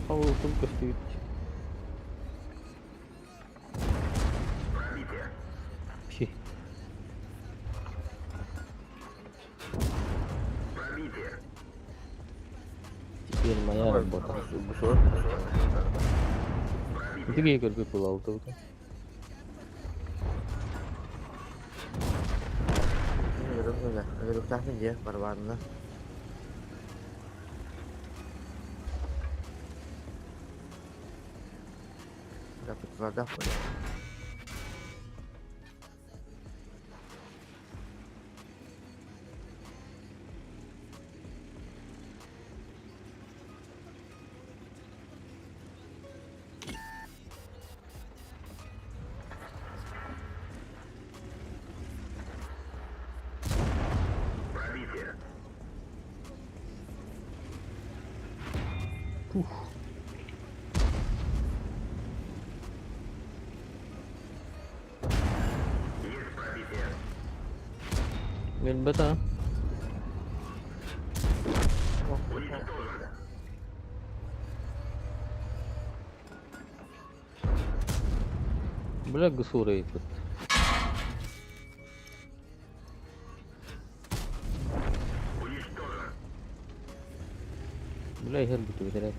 Павел только стоит. Пробитие. Пхи. Пробитие. Теперь моя работа. Тиги көрбүт була алтыбыт. Барбанна. Dapat Пробитие. Пух. Есть пробитие. Ребята. Уничтожено. Бля, гысурайбыт. Бля, иһэр бүтүбүтэрэ.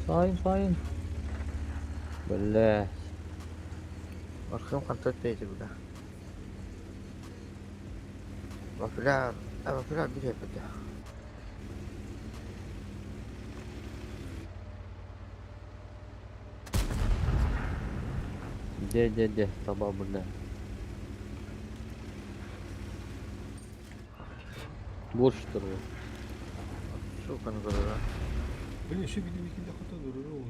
Сайын, сайын. Бля. Максим хантан тэйди бля. Вафля, вафля bir hepsi. Де, де, де, таба, бля. Больше туру. Сука, ну говорю. Блин, еще видим, какие хото дуру,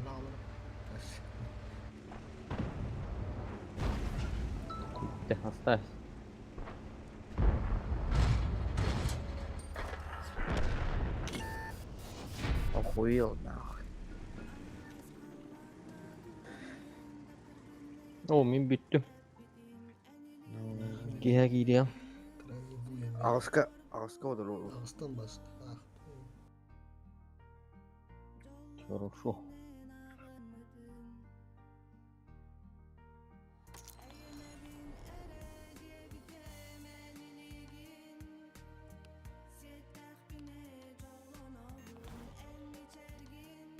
Она, она. Де, оставь. Охуел нахуй. О, мен бүттүм. Киһэ киириэм. Ағыска, ағыска одыр. Ағыстан бас. Хорошо.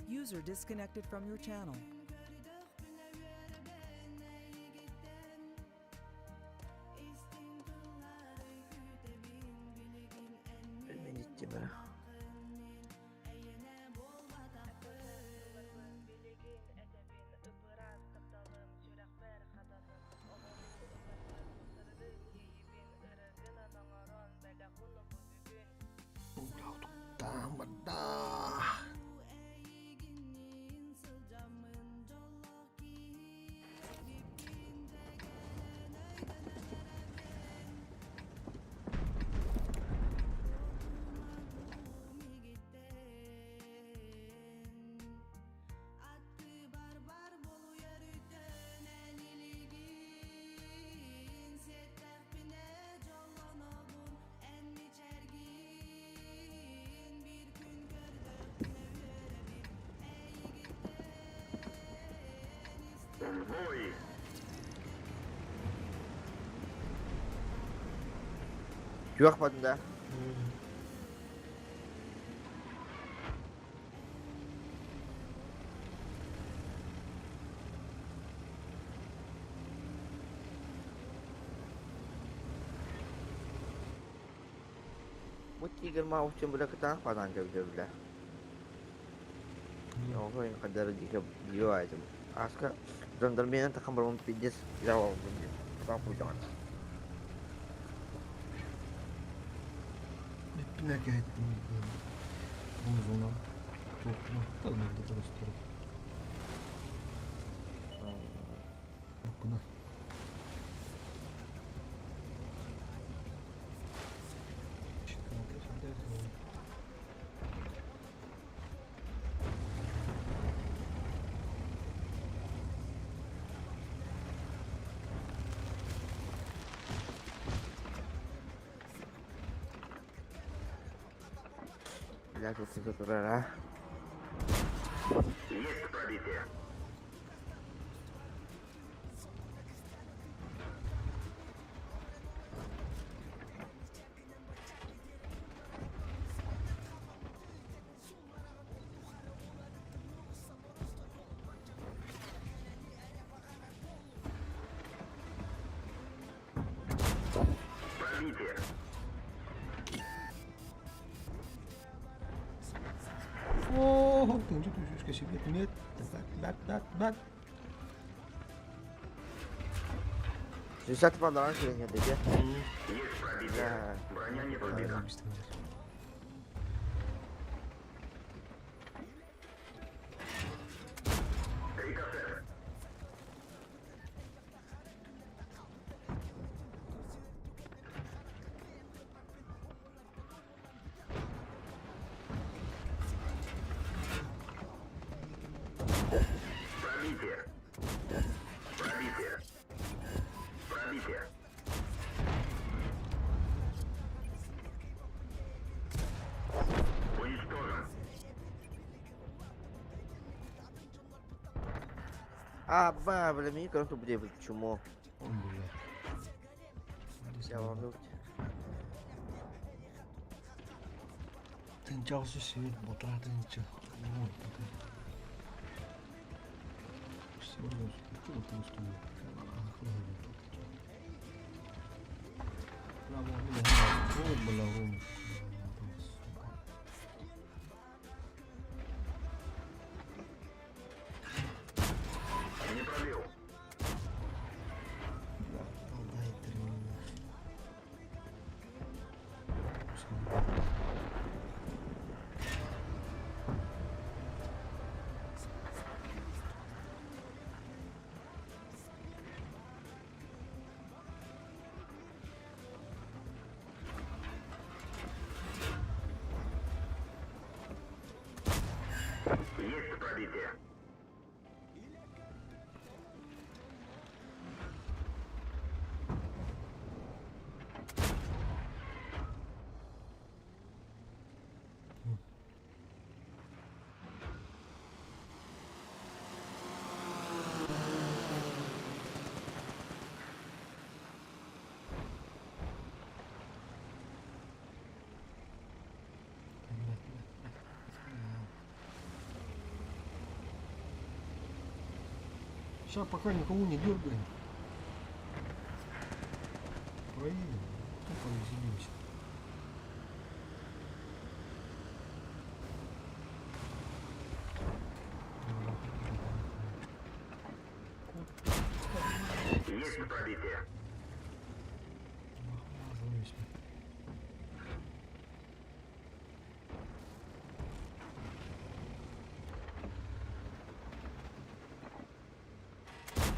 User disconnected from your channel. Мен еттем, бля. Там, да. Yok да. Bu тигр ма учим бля кытаах падан кэбдэ бля. Оҕо кадары дике дио айтым. Аска жандармерияны тахан барбын пиздец жауап Потом хуйдон. Биппинэкэ хэттим. Бузуна. Тохна. Талмында просто. Куна. Бля, тут не турар, а. Есть пробитие. Пробитие. О, тынчы түшүшкө шибет мет. Бат, бат, бат. 60 падан кирген деди. Есть пробитие. Броня не пробита. Рикошет. Пробитие. Пробитие. Пробитие. Уничтожен. А, бля, мин көрөн турбут диэбит чмо. Блядь. Я вам Тынча свет ботра тынча. Ой, Всего Бля, рум. Сука. Не пробил. Бля, дай три. Есть пробитие. Сейчас пока никого не дергаем. Проедем, потом повеселимся. Есть пробитие.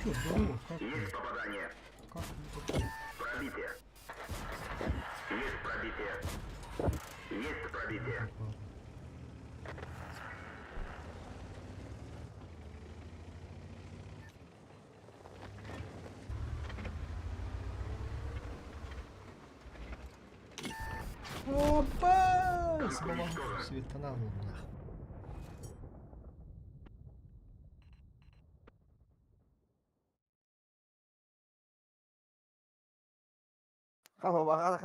Че, здорово, как ты? Есть попадание. Как ты такой? Пробитие. Есть пробитие. Есть пробитие. Опа! Светонал нахуй. Хава